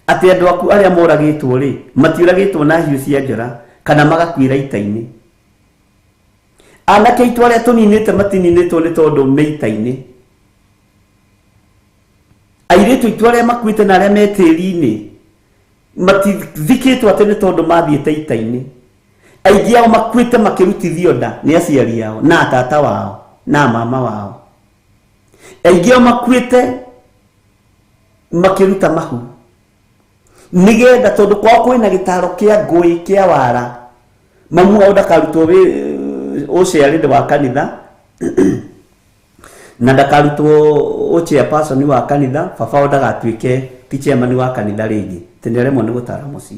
Atĩ andũ aku arĩa moragĩtwo rĩ, matiũragĩtwo na hiũ cia njora kana magakuĩra ita-inĩ. Anake aitũ arĩa tũninĩte matininĩtwo nĩ tondũ me ita-inĩ. Airĩtu aitũ arĩa makuĩte na arĩa me tĩri-inĩ matithikĩtwo atĩ nĩ tondũ mathiĩte ita-inĩ. Aingĩ ao makuĩte makĩrutithio nda nĩ aciari ao na tata wao na mama wao. Aingĩ ao makuĩte makĩruta mahu nĩgetha tondũ kwao kwĩna gĩtaro kĩa ngũĩ kĩa wara, mamu wao ndakarutwo wĩ ũciarĩre wa kanitha na ndakarutwo ũchairperson wa kanitha, baba wao ndagatuĩke ti chairman wa kanitha rĩngĩ, atĩ nĩaremwo nĩ gũtara mũciĩ.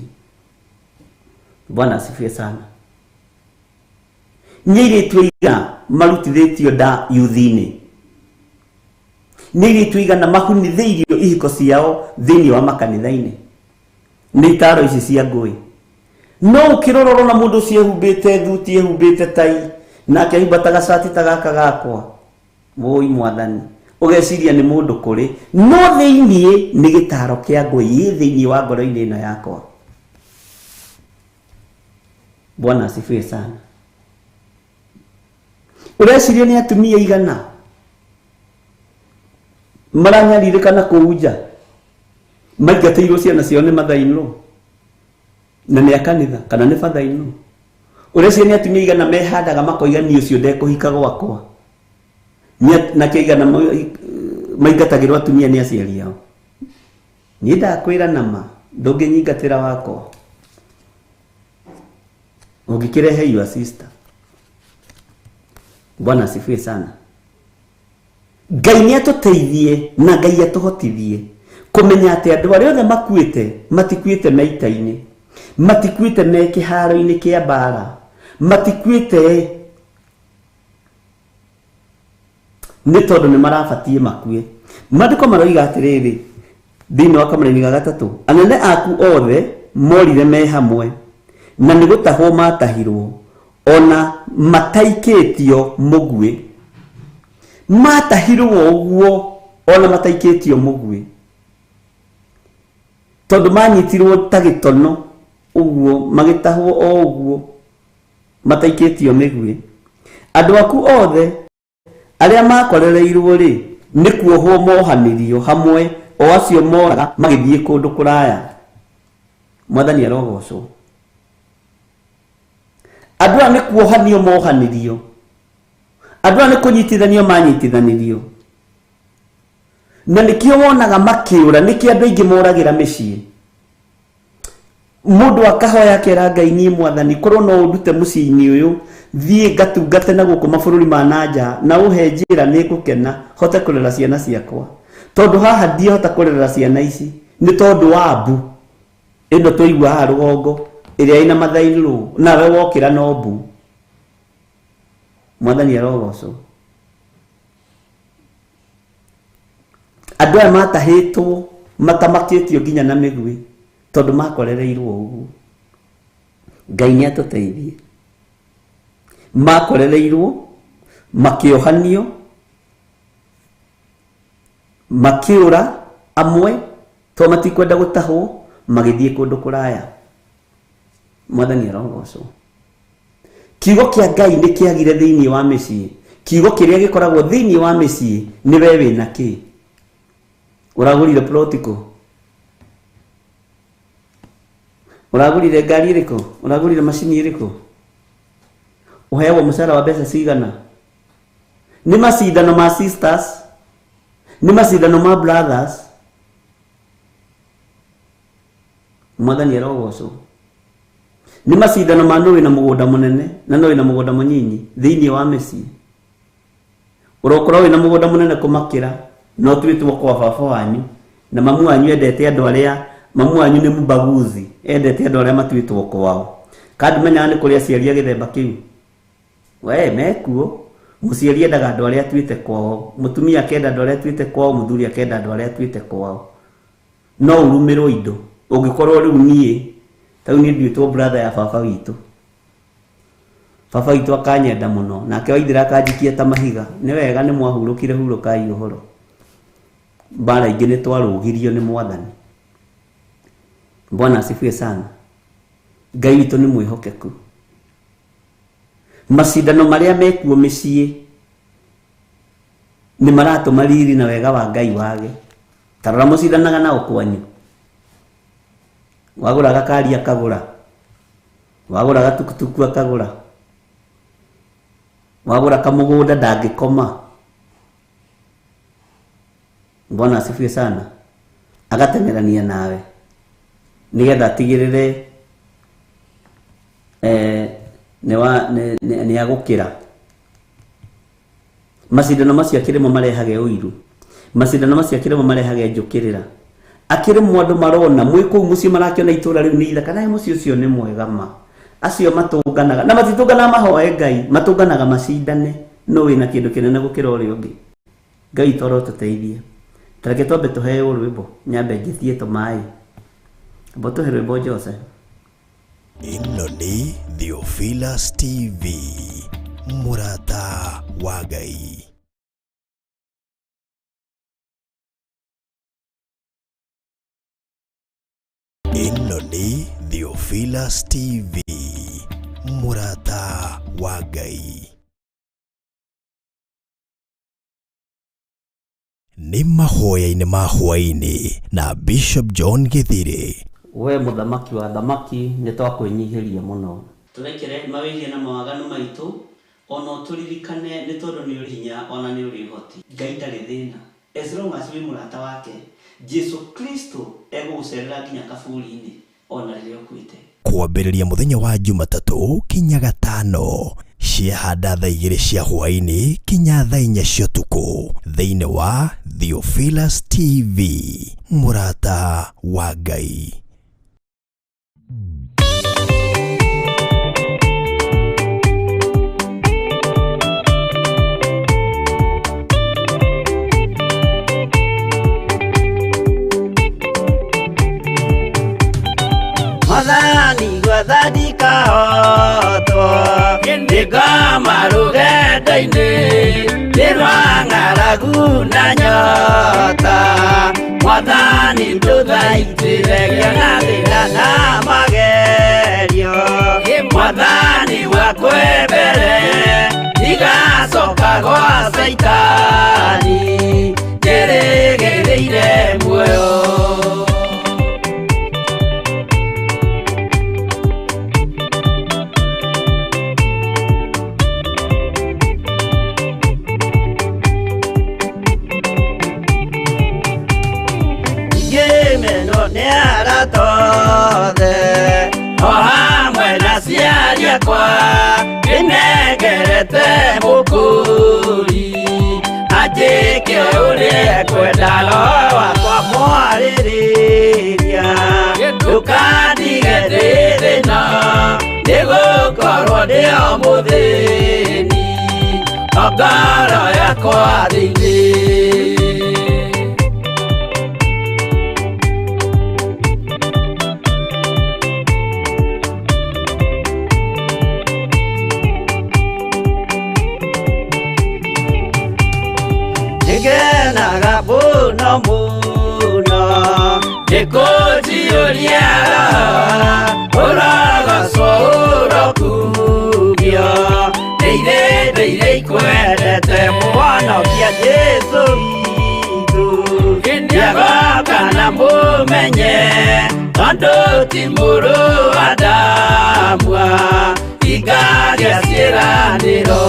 Bwana asifiwe sana. Nĩ airĩtu aigana marutithĩtio nda yuthi-inĩ? Nĩ airĩtu aigana mahunithĩirio ihiko ciao thĩinĩ wa makanitha-inĩ? Nĩ itaro ici cia ngũĩ. No ũkĩrora ũrona mũndũ ũcio ehumbĩte thuti, ehumbĩte tai, nake ehumba ta gacati ta gaka gakwa. Woi mwathani. Ũgeciria nĩ mũndũ kũrĩ, no thĩiniĩ nĩ gĩtaro kĩa ngũi ĩ thĩiniĩ wa ngoro-inĩ ĩno yakwa. Bwana asifiwe sana. Ũreciria nĩ atumia igana maranyarirĩkana kũu nja, maingatĩirwo ciana ciao nĩ mother-in-law na nĩ a kanitha kana nĩ father-in-law. Ũreciria nĩ atumia igana mehandaga makoiga niĩ ũcio ndekũhika gwakwa, na kĩ igana maingatagĩrwo atumia nĩ aciari ao. Niĩ ndakwĩra nama ndũngĩnyingatĩra wakwa, ũngĩkĩrehe your sister. Bwana asifiwe sana. Ngai nĩ atũteithie na Ngai atũhotithie kũmenya atĩ andũ arĩa othe makuĩte matikuĩte me ita-inĩ, matikuĩte me kĩharo-inĩ kĩa mbara, matikuĩte nĩ tondũ nĩ marabatiĩ makue. Maandĩko maroiga atĩrĩrĩ thĩinĩ wa kamũraini ga gatatũ, anene aku othe morire me hamwe na nĩ gũtahwo matahirwo ona mataikĩtio mũguĩ. Matahirwo ũguo ona mataikĩtio mũguĩ, tondũ manyitirwo ta gĩtono ũguo, magĩtahwo o ũguo mataikĩtio mĩguĩ. Andũ aku othe arĩa makorereirwo rĩ, nĩ kuohwo mohanĩrio hamwe, o acio moraga magĩthiĩ kũndũ kũraya. Mwathani arogocwo. Andũ aya nĩ kuohanio mohanĩrio, andũ aya nĩ kũnyitithanio manyitithanirio, na nĩkĩo wonaga makĩũra. Nĩkĩo andũ aingĩ moragĩra mĩciĩ. Mũndũ akahoya akera Ngai, niĩ Mwathani korwo no ũndute mũciĩ-inĩ ũyũ thiĩ ngatungate na gũkũ mabũrũri ma na nja, na ũhe njĩra nĩ ngũkena hote kũrera ciana ciakwa, tondũ haha ndiahota kũrerera ciana ici nĩ tondũ wa mbu ĩno twaigua haha rũgongo ĩrĩa ĩna mother-in-law, nawe wokĩra no mbu. Mwathani arogocwo. Andũ aya matahĩtwo matamakĩtio nginya na mĩguĩ tondũ makorereirwo ũguo. Ngai nĩ atũteithie. Makorereirwo makĩohanio makĩũra amwe to matikwenda gũtahwo magĩthiĩ kũndũ kũraya. Mwathani arogocwo. Kiugo kĩa Ngai nĩ kĩagire thĩinĩ wa mĩciĩ. Kiugo kĩrĩa gĩkoragwo thĩinĩ wa mĩciĩ nĩ we wĩna kĩ. Ũragũrire ploti kũ? Ũragũrire ngari ĩrĩkũ? Ũragũrire macini ĩrĩkũ? Ũheagwo mũcara wa mbeca cigana? Nĩ macindano ma sisters, nĩ macindano ma brothers. Mwathani arogocwo. Nĩ macindano ma nũ wĩna mũgũnda mũnene na nũ wĩna mũgũnda mũnyinyi thĩinĩ wa mĩciĩ. Ũrokorwo wĩna mũgũnda mũnene kũmakĩra, no tuĩtwo kwa baba wanyu, na mamu wanyu endete andũ arĩa, mamu wanyu nĩ mbaguzi, endete andũ arĩa matuĩtwo kwao. Kandi menyaga nĩ kũrĩ aciari a gĩthemba kĩu. We mekuo. Mũciari endaga andũ arĩa atuĩte kwao, mũtumia akenda andũ arĩa atuĩte kwao, mũthuri akenda andũ arĩa atuĩte kwao. No ũrumĩrwo indo ũngĩkorwo rĩu niĩ ta rĩu niĩ nduĩtwo brother ya baba witũ. Baba witũ akanyenda mũno, nake waithĩra akanjikia ta mahiga. Nĩ wega nĩ mwahurũkire hurũkai ũhoro. Mbara ingĩ nĩ twarũgirio nĩ Mwathani. Bwana asifiwe sana. Ngai witũ nĩ mwĩhokeku. Macindano marĩa mekuo mĩciĩ nĩ maratũma riri na wega wa Ngai wage. Ta rora mũcindanaga nao kwanyu. Wagũra gakari akagũra, wagũra gatukutuku akagũra, wagũra kamũgũnda ndangĩkoma. Bwana asifiwe sana. Agateng'erania nawe nĩgetha atigĩrĩre nĩ agũkĩra. Macindano macio akĩrĩmo marehage ũiru, macindano macio akĩrĩmo marehage njũkĩrĩra. Akĩrĩmo andũ marona mwĩ kũu mũciĩ marakĩona itũra rĩu nĩ ithaka, nawe mũciĩ ũcio nĩ mwega ma. Acio matũnganaga na matitũnganaga mahoe Ngai, matũnganaga macindane no wĩna kĩndũ kĩnene gũkĩra ũrĩa ũngĩ. Ngai toro tũteithie. Ta reke twambe tũheo rwĩmbo, nyambe njĩtie tũmaĩ. Amba tũhe rwĩmbo Jose. Ĩno nĩ Theophilus TV, mũrata wa Ngai. Ĩno nĩ Theophilus TV, mũrata wa Ngai. Nĩ mahoya-inĩ ma hwaĩ-inĩ na Bishop John Gĩthirĩ. We mũthamaki wa thamaki, nĩ twakwĩnyihĩria mũno. Tũrekere mawĩhia na mawaganu maitũ, ona ũtũririkane, nĩ tondũ nĩ ũrĩ hinya ona nĩ ũrĩ ũhoti. Ngai ndarĩ thĩna as long as wĩ mũrata wake. Jesu Kristo egũgũcerera nginya kaburi-inĩ ona rĩrĩa ũkuĩte. Kwambĩrĩria mũthenya wa Jumatatũ kinya Gatano ciahanda thaa 2 cia hwaĩ-inĩ kinya thaa 4 cia ũtukũ thĩinĩ wa Theophilus TV, mũrata wa Ngai. Mwathani gwathandika otwo nĩngoma rũgendo-inĩ nĩ rwa ng'aragu na nyota. Mwathani ndũthaitĩre ngĩona thĩna na magerio. Mwathani wakwa mbere ndigacoka gwa Caitani, njĩrĩgĩrĩire muoyo. Ngĩmenwo nĩ arata othe o hamwe na aciari akwa, ndĩnengerete mũkũri anjĩke ũrĩa ekwenda. Roho wakwa mwarĩrĩria, ndũkandige ndĩ thĩna, nĩgũkorwo ndĩ o mũthĩni o ngoro yakwa thĩinĩ. Nĩngenaga mũno mũno nĩkũnjiyũria ũrogocwo ũrokugio, ndĩire ndĩire ikwendete mũhonokia Jesũ witũ. Nĩagoka na mũmenye tondũ ti mũrũ wa Adamu ingagĩa ciĩranĩro.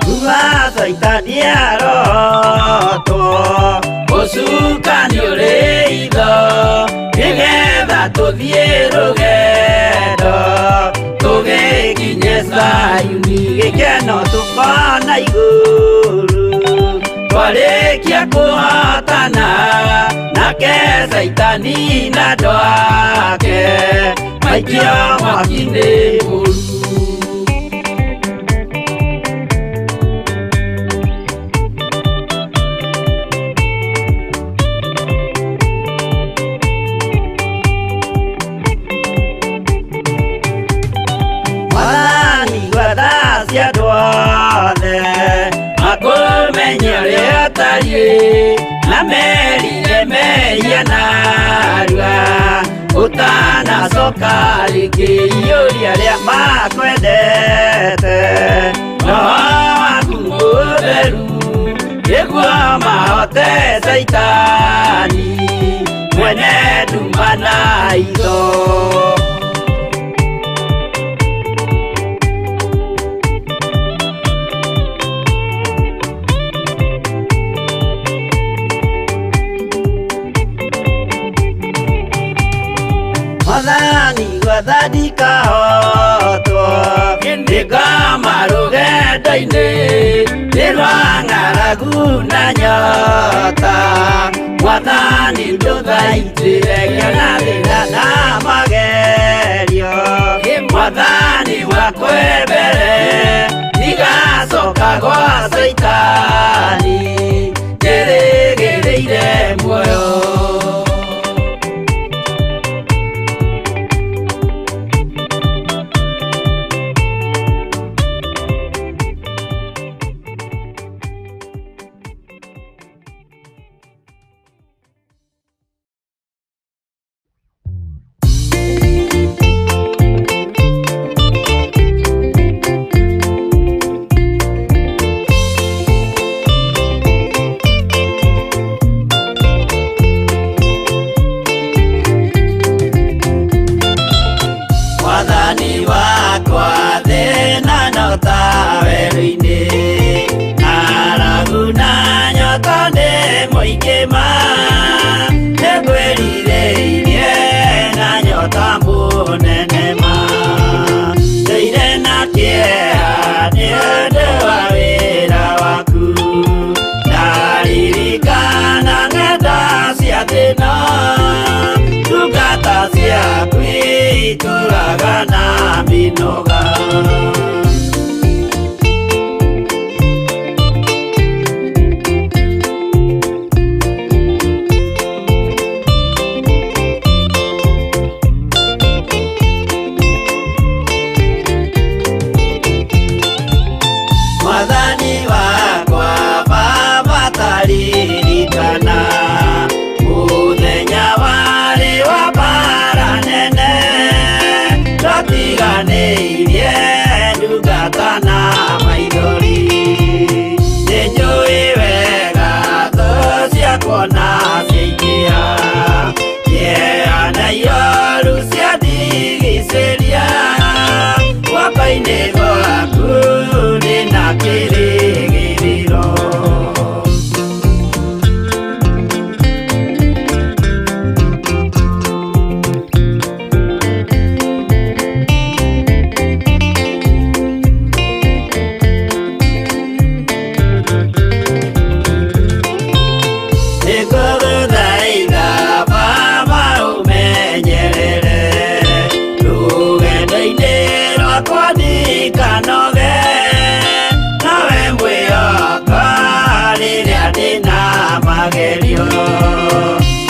Kuma Caitani arotwo ũcukani ũrĩ itho, nĩgetha tũthiĩ rũgendo tũgĩkinye Zayuni, gĩkeno tũkona igũrũ twarĩkia kũhotana nake Caitani na andũ ake maikio mwaki-inĩ mũru. Mwathani gwatha cia andũ othe makũmenye ũrĩa ũtariĩ, na merire mehia narua ũtanacoka rĩngĩ. Iyũria arĩa makwendete Roho waku mũtheru, nĩguo mahote Caitani mwene nduma na itho. Mwathani gwathandika otwo nĩngoma rũgendo-inĩ nĩ rwa ng'aragu na nyota. Mwathani ndũthaitĩre ngĩona thĩna na magerio. Mwathani wakwa mbere ndigacoka gwa Caitani, njĩrĩgĩrĩire muoyo. Itũraga na mĩnoga. Mwathani wakwa Baba taririkana mũthenya warĩ wa mbara nene, twatiganĩirie ndungata na maithori. Nĩnjũĩ wega thũ ciakwa na ciaingĩha, kĩeha na ioru ciandigicĩria, guoko-inĩ gwaku ndĩna kĩrĩgĩrĩro. Nĩngũgũthaitha Baba ũmenyerere rũgendo-inĩ rwakwa ndikanoge, nawe mwĩhoka rĩrĩa ndĩna magerio,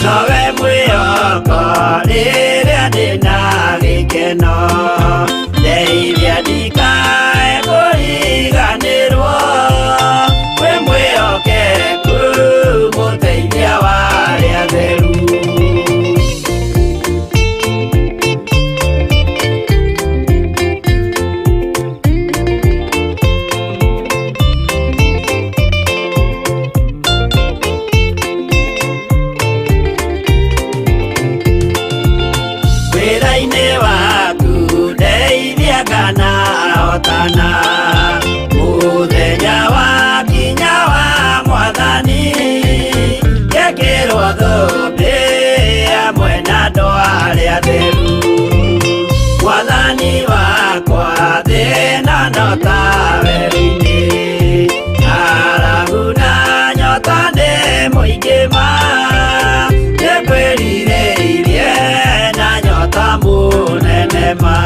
nowe mwĩhoko rĩrĩa ndĩna gĩkeno, ndeithia ndikae kũriganĩrwo, wĩ mwĩhokeku mũteithia wa arĩa atheru. Wĩra-inĩ waku ndeithia kana hotana, mũthenya wa kinya wa Mwathani, ngekĩrwo thũmbĩ hamwe na andũ arĩa atheru. Mwathani wakwa thĩna no ta werũ-inĩ, ng'aragu na nyota nĩ mũingĩ ma, nĩngwĩrirĩirie na nyota mũnene ma.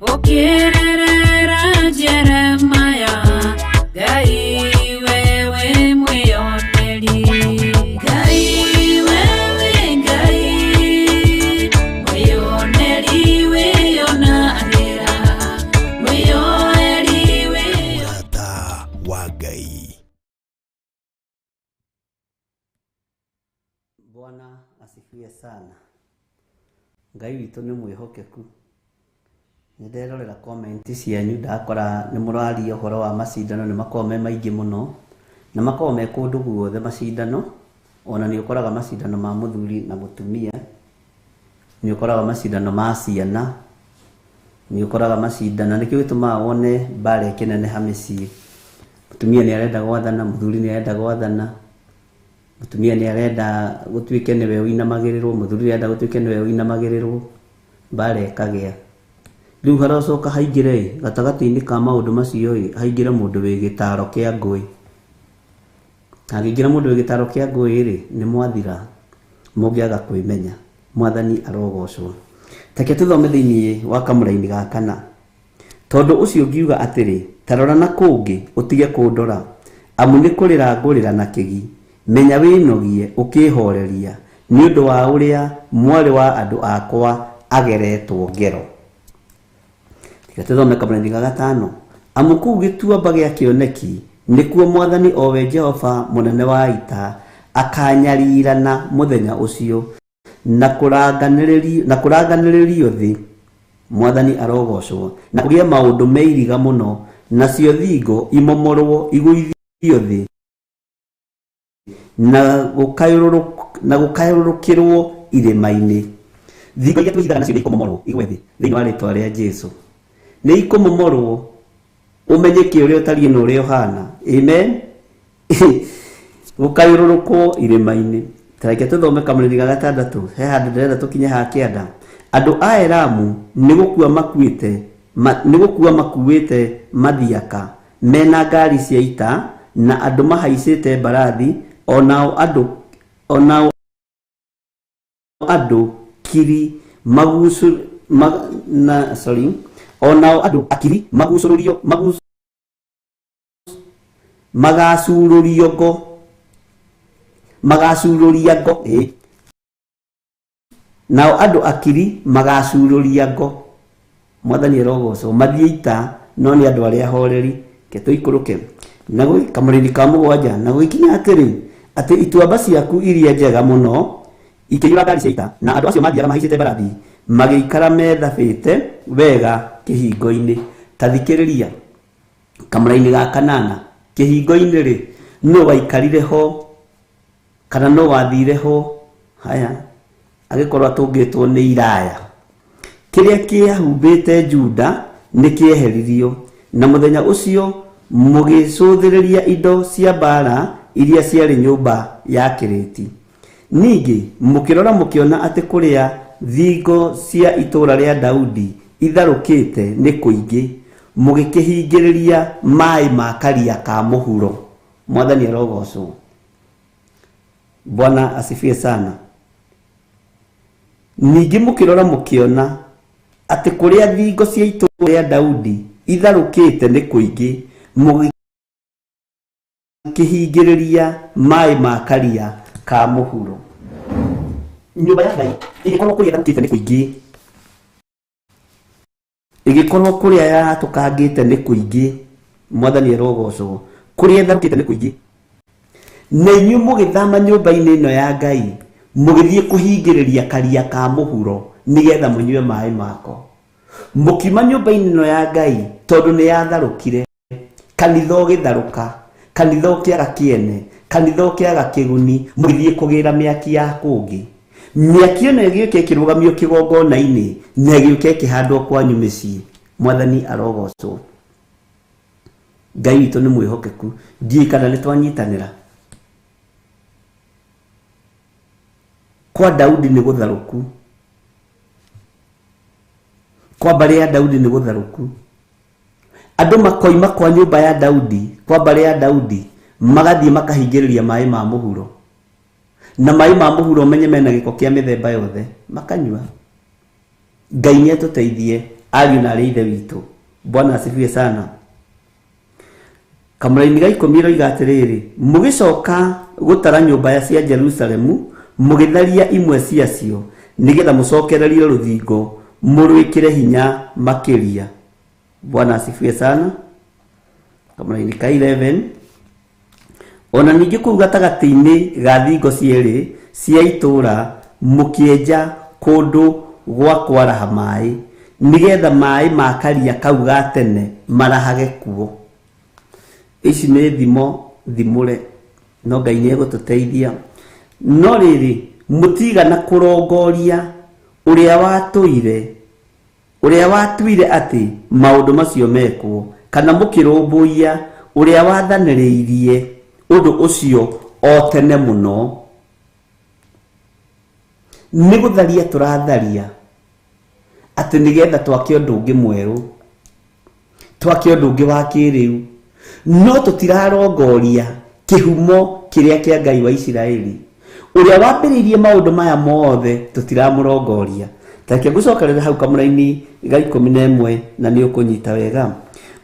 Gũkĩrĩrĩra Jeremiah, Ngai wewe mwĩoneri. Ngai wewe Ngai, mwĩoneri wĩonagĩra, mwĩyoeri wĩ Mũrata wa Ngai. Bwana asifiwe sana. Ngai witũ nĩ mwĩhokeku. Nĩ nderorera comment cianyu ndakora nĩ mũraria ũhoro wa macindano, nĩ makoragwo me maingĩ mũno na makoragwo me kũndũ guothe macindano. Ona nĩ ũkoraga macindano ma mũthuri na mũtumia, nĩ ũkoraga macindano ma ciana, nĩ ũkoraga macindano. Nĩkĩo gĩtũmaga wone mbara ĩkĩneneha mĩciĩ. Mũtumia nĩ arenda gwathana, mũthuri nĩ arenda gwathana, mũtumia nĩ arenda gũtuĩke nĩwe ũinamagĩrĩrwo, mũthuri nĩ arenda gũtuĩke nĩwe ũinamagĩrĩrwo, mbara ĩkagĩa. Rĩu harocoka haingĩre ĩ gatagatĩ-inĩ ka maũndũ macio ĩ haingĩre mũndũ wĩ gĩtaro kĩa ngũĩ. Hangĩingĩra mũndũ wĩ gĩtaro kĩa ngũĩ rĩ, nĩ mwathira mũngĩaga kwĩmenya. Mwathani arogocwo. Take tũthome thĩinĩ wa kamũraini ga kana. Tondũ ũcio ngiuga atĩrĩ, ta rora na kũngĩ ũtige kũndora, amu nĩ kũrĩra ngũrĩra na kĩgi. Menya wĩnogie ũkĩhoreria nĩ ũndũ wa ũrĩa mwarĩ wa andũ akwa ageretwo ngero. Tiga tũthome kamũraini ga gatano. Amu kũu gĩtuamba gĩa kĩoneki nĩkuo Mwathani owe Jehova mũnene wa ita akanyarirana mũthenya ũcio na kũranganĩrĩrio thĩ. Mwathani arogocwo. Na kũgĩe maũndũ me iriga mũno, nacio thingo imomorwo igũithio thĩ na gũkayũrũrũkĩrwo irĩma-inĩ. Thingo iria twĩhithaga nacio nĩ ikũmomorwo igwe thĩ thĩinĩ wa rĩtwa rĩa Jesũ. Nĩ ikũmomorwo ũmenyeke ũrĩa ũtariĩ na ũrĩa ũhana. Amen. Gũkayũrũrũkwo irĩma-inĩ. Tareke tũthome kamũrĩri ga gatandatũ. He handũ ndĩrenda tũkinye ha kĩanda. Andũ a Elamu nĩ gũkua makuĩte mathiaka mena ngari cia ita na andũ mahaicĩte mbarathi, onao andũ kiri onao andũ akiri magucũrũrio magacurũrio ngo magacurũria ngo nao andũ akiri magacurũria ngo. Mwathani arogocwo. Mathiĩ ita no nĩ andũ arĩa ahoreri. Ke tũikũrũke na kamũrĩri ka mũgwanja. Na gũgĩkinya atĩrĩ, atĩ ituamba ciaku iria njega mũno ikĩiyũra ngari cia ita, na andũ acio mathiaga mahaicĩte mbarathi magĩikara methabĩte wega kĩhingo-inĩ. Ta thikĩrĩria kamũraini ga kanana. Kĩhingo-inĩ rĩ, nũ waikarire ho kana nũ wathire ho? Haya, agĩkorwo atũngĩtwo nĩ iraya. Kĩrĩa kĩahumbĩte Juda nĩ kĩeheririo, na mũthenya ũcio mũgĩcũthĩrĩria indo cia mbara iria ciarĩ nyũmba ya kĩrĩti. Ningĩ mũkĩrora mũkĩona atĩ kũrĩa thingo cia itũũra rĩa Daudi itharũkĩte nĩ kũingĩ, mũgĩkĩhingĩrĩria maĩ ma karia ka mũhuro. Mwathani arogocwo. Bwana asifiwe sana. Ningĩ mũkĩrora mũkĩona atĩ kũrĩa thingo cia itũũra rĩa Daudi itharũkĩte nĩ kũingĩ, mũgĩkĩhingĩrĩria maĩ ma karia ka mũhuro. Nyũmba ya Ngai ĩgĩkorwo kũrĩa ĩtharũkĩte nĩ kũingĩ, ĩgĩkorwo kũrĩa yatũkangĩte nĩ kũingĩ. Mwathani arogocwo. Kũrĩa ĩtharũkĩte nĩ kũingĩ. Na inyuĩ mũgĩthama nyũmba-inĩ ĩno ya Ngai mũgĩthiĩ kũhingĩrĩria karia ka mũhuro nĩgetha mũnyue maĩ mako. Mũkiuma nyũmba-inĩ ĩno ya Ngai tondũ nĩ yatharũkire. Kanitha ũgĩtharũka, kanitha ũkĩaga kĩene, kanitha ũkĩaga kĩguni, mũgĩthiĩ kũgĩra mĩaki ya kũngĩ. Mĩaki ĩno ĩgĩũka ĩkĩrũgamio kĩgongona-inĩ na ĩgĩũka ĩkĩhandwo kwanyu mĩciĩ. Mwathani arogocwo. Ngai witũ nĩ mwĩhokeku. Ndiũĩ kana nĩ twanyitanĩra. Kwa Daudi nĩ gũtharũku, kwa mbarĩ ya Daudi nĩ gũtharũku. Andũ makoima kwa nyũmba ya Daudi, kwa mbarĩ ya Daudi, magathiĩ makahingĩrĩria maĩ ma mũhuro. Na maĩ ma mũhuro menye mena gĩko kĩa mĩthemba yothe, makanyua. Ngai nĩ atũteithie Ariũ na arĩ ithe witũ, Bwana asifiwe sana. Kamũraini ga 10 ĩroiga atĩrĩrĩ, mũgĩcoka gũtara nyũmba cia Jerusalemu, mũgĩtharia imwe ciacio nĩgetha mũcokererie rũthingo mũrwĩkĩre hinya makĩria. Bwana asifiwe sana. Kamũraini ka 11, ona ningĩ kũu gatagatĩ-inĩ ga thingo cierĩ cia itũũra mũkĩenja kũndũ gwa kwaraha maĩ nĩgetha maĩ ma karia kau ga tene marahage kuo. Ici nĩ thimo thimũre, no Ngai nĩ egũtũteithia. No rĩrĩ, mũtigana kũrongoria ũrĩa watuire atĩ maũndũ macio mekwo, kana mũkĩrũmbũiya ũrĩa wathanĩrĩirie ũndũ ũcio o tene mũno. Nĩ gũtharia tũratharia atĩ nĩgetha twake ũndũ ũngĩ mwerũ, twake ũndũ ũngĩ wa kĩrĩu, no tũtirarongoria kĩhumo kĩrĩa kĩa Ngai wa Isiraeli ũrĩa wambĩrĩirie maũndũ maya mothe, tũtiramũrongoria. Take ngũcokerera hau kamũraini ga 11 na nĩ ũkũnyita wega.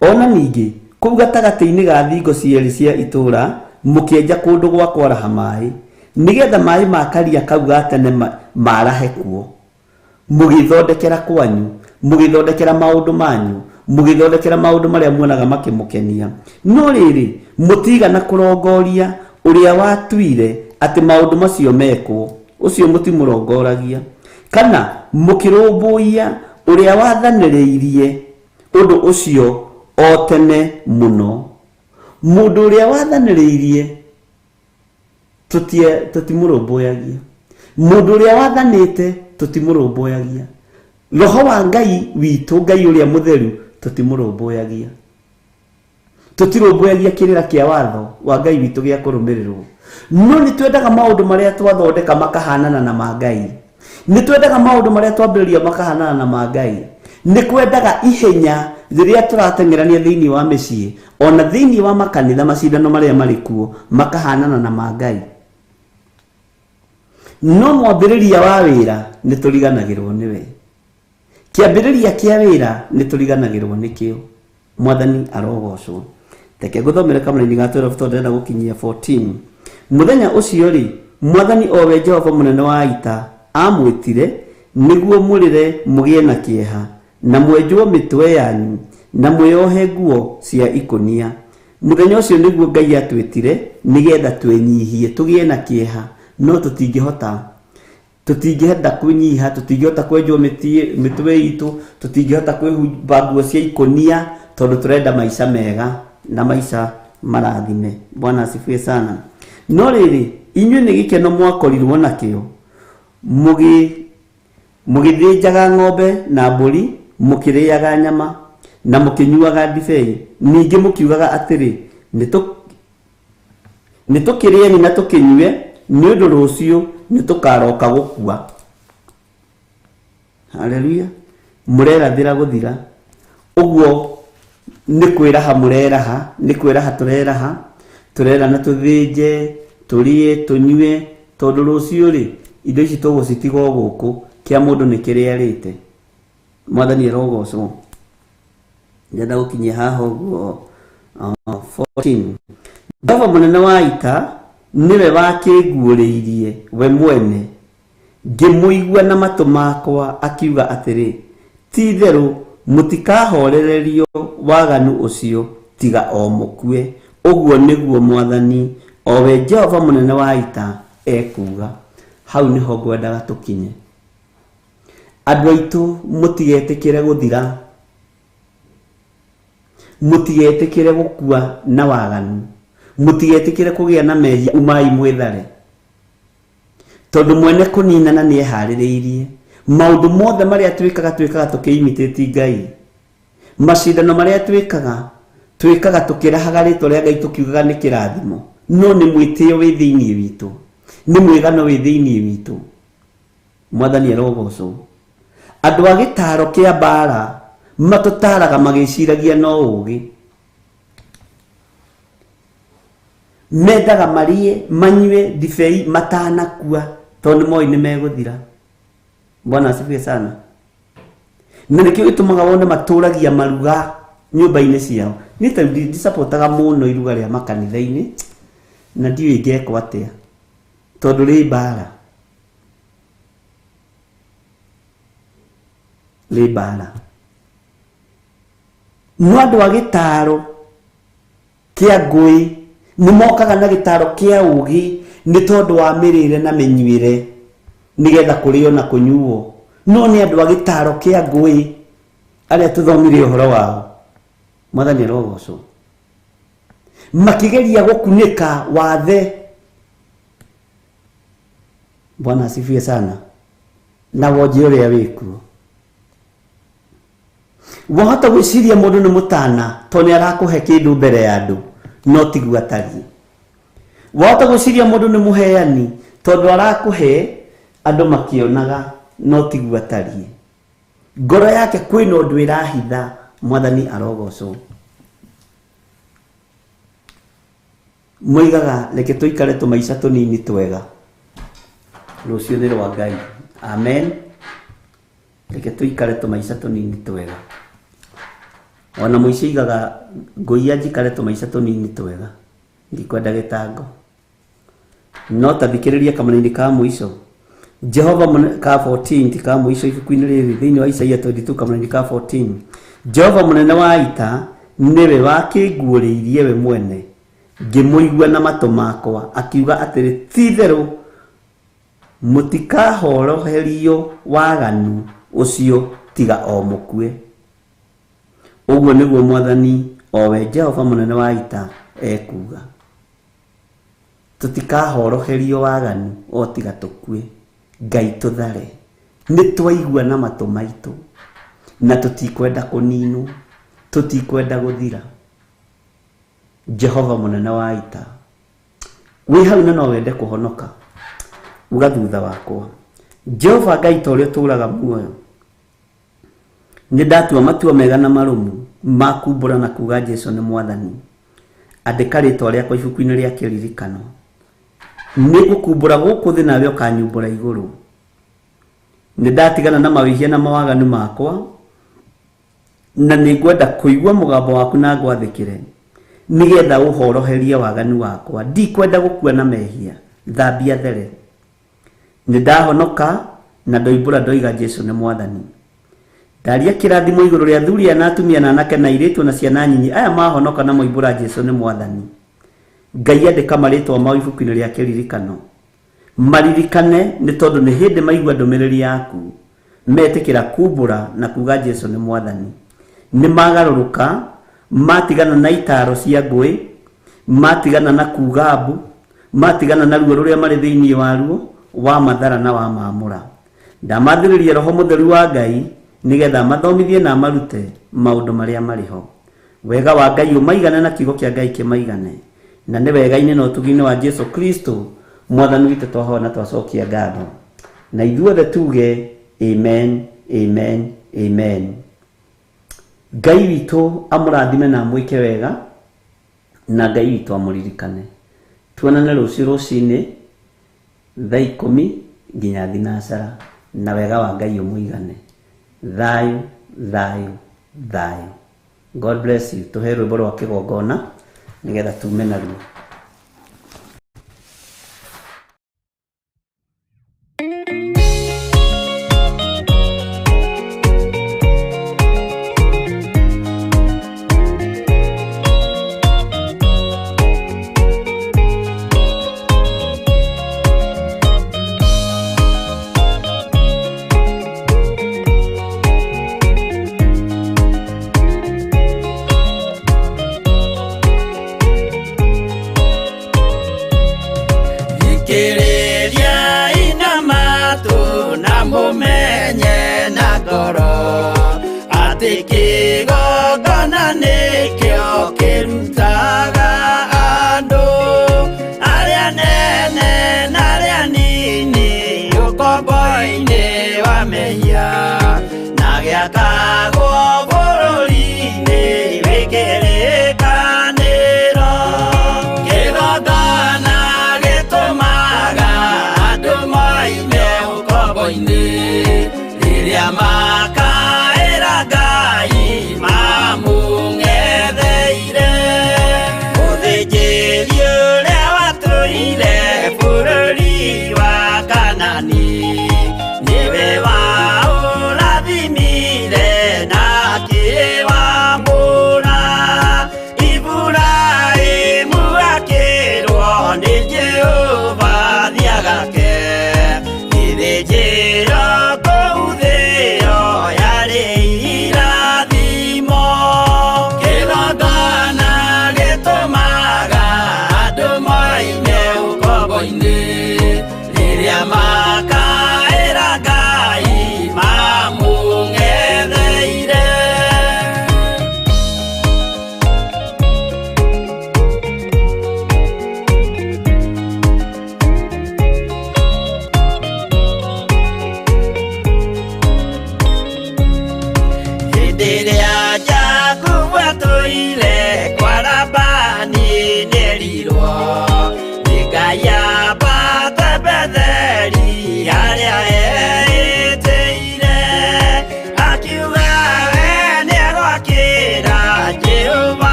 Ona ningĩ kũu gatagatĩ-inĩ ga thingo cierĩ cia itũũra mũkĩenja kũndũ gwa kwaraha maĩ nĩgetha maĩ ma karia kau ga tene marahe kuo. Mũgĩthondekera kwanyu, mũgĩthondekera maũndũ manyu, mũgĩthondekera maũndũ marĩa muonaga makĩmũkenia. No rĩrĩ, mũtigana kũrongoria ũrĩa watuire atĩ maũndũ macio mekwo, ũcio mũtimũrongoragia, kana mũkĩrũmbũiya ũrĩa wathanĩrĩirie ũndũ ũcio o tene mũno. Mũndũ ũrĩa wathanĩrĩirie tũtimũrũmbũyagia, mũndũ ũrĩa wathanĩte tũtimũrũmbũyagia, roho wa Ngai witũ, Ngai ũrĩa mũtheru, tũtimũrũmbũyagia. Tũtirũmbũyagia kĩrĩra kĩa watho wa Ngai witũ gĩa kũrũmĩrĩrwo. No nĩ twendaga maũndũ marĩa twathondeka makahanana na ma Ngai. Nĩ twendaga maũndũ marĩa twambĩrĩria makahanana na ma Ngai. Nĩ kwendaga ihenya rĩrĩa tũrateng'erania thĩinĩ wa mĩciĩ ona thĩinĩ wa makanitha, macindano marĩa marĩ kuo makahanana na ma Ngai. No mwambĩrĩria wa wĩra nĩ tũriganagĩrwo nĩwe. Kĩambĩrĩria kĩa wĩra nĩ tũriganagĩrwo nĩkĩo. Mwathani arogocwo. Reke ngũthomere kamũraini ga 12 tondũ ndĩrenda gũkinyia 14. Mũthenya ũcio rĩ, Mwathani o we Jehova mũnene wa ita amwĩtire nĩguo mũrĩre mũgĩe na kĩeha na mwenjwo mĩtwe yanyu na mwĩohe nguo cia ikũnia. Mũthenya ũcio nĩguo Ngai atwĩtire nĩgetha twĩnyihie tũgĩe na kĩeha, no tũtingĩhota, tũtingĩhota kwĩnyiha, tũtingĩhota kwenjwo mĩtwe itũ, tũtingĩhota kwĩhumba nguo cia ikũnia tondũ tũrenda maica mega na maica marathime. Bwana asifiwe sana. No rĩrĩ, inyuĩ nĩ gĩkeno mwakorirwo nakĩo, mũgĩthĩnjaga ng'ombe na mbũri, mũkĩrĩaga nyama na mũkĩnyuaga ndibei, ningĩ mũkiugaga atĩrĩ, nĩ tũkĩrĩeni na tũkĩnyue, nĩ ũndũ rũciũ nĩ tũkaroka gũkua. Haleluya. Mũrerathĩra gũthira. Ũguo nĩ kwĩraha mũreraha, nĩ kwĩraha tũreraha, tũrera na tũthĩnje, tũrĩe, tũnyue, tondũ rũciũ rĩ, indo ici tũgũcitiga o gũkũ, kĩa mũndũ nĩ kĩrĩa arĩte. Mwathani arogocwo. Ndĩrenda gũkinyia haha ũguo 14. Jehova mũnene wa ita nĩwe wakĩnguũrĩirie we mwene, ngĩmũigua na matũ makwa akiuga atĩrĩ, ti-itherũ mũtikahorererio waganu ũcio tiga o mũkue. Ũguo nĩguo Mwathani o we Jehova mũnene wa ita ekuuga. Hau nĩho ngwendaga tũkinye. Andũ aitũ mũtigetĩkĩre gũthira, mũtigetĩkĩre gũkua na waganu, mũtigetĩkĩre kũgĩa na mehia, umai mwĩthare, tondũ mwene kũninana nĩ eharĩrĩirie. Maũndũ mothe marĩa twĩkaga, twĩkaga tũkĩimitĩti Ngai. Macindano marĩa twĩkaga, twĩkaga tũkĩrahaga rĩtwa rĩa Ngai tũkiugaga nĩ kĩrathimo, no nĩ mwĩtĩo wĩ thĩinĩ witũ, nĩ mwĩgano wĩ thĩinĩ witũ. Mwathani arogocwo. Andũ a gĩtaro kĩa mbara matũtaraga magĩciragia no ũgĩ, mendaga marĩe manyue ndibei matanakua tondũ nĩ moĩ nĩ megũthira. Bwana asifiwe sana. Na nĩkĩo gĩtũmaga wone matũragia maruga nyũmba-inĩ ciao. Niĩ ta rĩu ndisapotaga mũno iruga rĩa makanitha-inĩ, na ndiũĩ ingĩekwo atĩa tondũ rĩ mbara, rĩ mbara. No andũ a gĩtaro kĩa ngũĩ nĩ mokaga na gĩtaro kĩa ũgĩ nĩ tondũ wa mĩrĩre na mĩnyuĩre nĩgetha kũrĩo na kũnyuo. No nĩ andũ a gĩtaro kĩa ngũĩ arĩa tũthomire ũhoro wao, Mwathani arogocwo, makĩgeria gũkunĩka wathe. Bwana asifiwe sana. Na wonje ũrĩa wĩkuo. Wahota gwĩciria mũndũ nĩ mũtana tondũ nĩ arakũhe kĩndũ mbere ya andũ, no tiguo atariĩ. Wahota gwĩciria mũndũ nĩ mũheani tondũ arakũhe andũ makĩonaga, no tiguo atariĩ. Ngoro yake kwĩna ũndũ ĩrahitha. Mwathani arogocwo. Moigaga reke tũikare tũmaica tũnini twega, rũciũ nĩ rwa Ngai. Amen. Reke tũikare tũmaica tũnini twega. Ona mũici aigaga ngũiya njikare tũmaica tũnini twega, ndikwenda gĩtango. No ta thikĩrĩria kamũraini ka mũico, Jehova ka 14, ti ka mũico ibuku-inĩ rĩrĩ, thĩinĩ wa Isaia 22 kamũraini ka 14. Jehova mũnene wa ita nĩwe wakĩnguũrĩirie we mwene, ngĩmũigua na matũ makwa, akiuga atĩrĩ, ti-itherũ mũtikahoroherio waganu ũcio tiga o mũkue. Ũguo nĩguo Mwathani o we Jehova mũnene wa ita ekuuga. Tũtikahoroherio waganu o tiga tũkue. Ngai tũthare. Nĩ twaigua na matũ maitũ, na tũtikwenda kũninwo, tũtikwenda gũthira. Jehova mũnene wa ita, wĩ hau na no wende kũhonoka, uga thutha wakwa, Jehova Ngai ta ũrĩa ũtũũraga muoyo, nĩ ndatua matua mega na marũmu ma kumbũra na kuga Jesu nĩ Mwathani. Andĩka rĩtwa rĩakwa ibuku-inĩ rĩa kĩririkano. Nĩ ngũkumbũra gũkũ thĩ nawe ũkanyumbũra igũrũ. Nĩ ndatigana na mawĩhia na mawaganu makwa, na nĩ ngwenda kũigua mũgambo waku na ngwathĩkĩre, nĩgetha ũhoroherie waganu wakwa. Ndikwenda gũkua na mehia, thambia there. Nĩ ndahonoka na ndoimbũra ndoiga Jesu nĩ Mwathani. Ndaria kĩrathimo igũrũ rĩa athuri na atumia na anake na airĩtu na ciana nyinyi aya mahonoka na moimbũra Jesu nĩ Mwathani. Ngai andĩka marĩtwa mao ibuku-inĩ rĩa kĩririkano. Maririkane nĩ tondũ nĩ hĩndĩ maigua ndũmĩrĩri yaku, metĩkĩra kumbũra na kuga Jesu nĩ Mwathani. Nĩ magarũrũka, matigana na itaro cia ngũĩ, matigana na kuga mbu, matigana na ruo rũrĩa marĩ thĩinĩ waruo wa mathara na wa mamũra. Ndamathĩrĩria Roho Mũtheru wa Ngai nĩgetha mathomithie na marute maũndũ marĩa marĩ ho. Wega wa Ngai ũmaigane na kiugo kĩa Ngai kĩmaigane. Na nĩ wega-inĩ na ũtugi-inĩ wa Jesu Kristo Mwathani witũ twahoya na twacokia ngatho. Na ithuothe tuge amen, amen, amen. Ngai witũ amũrathime na amwĩke wega, na Ngai witũ amũririkane. Tuonane rũciũ rũcinĩ thaa 10 nginya thinacara, na wega wa Ngai ũmũigane. Thayũ, thayũ, thayũ. God bless you. Tũhe rwĩmbo rwa kĩgongona nĩgetha tume naruo. Thĩ wa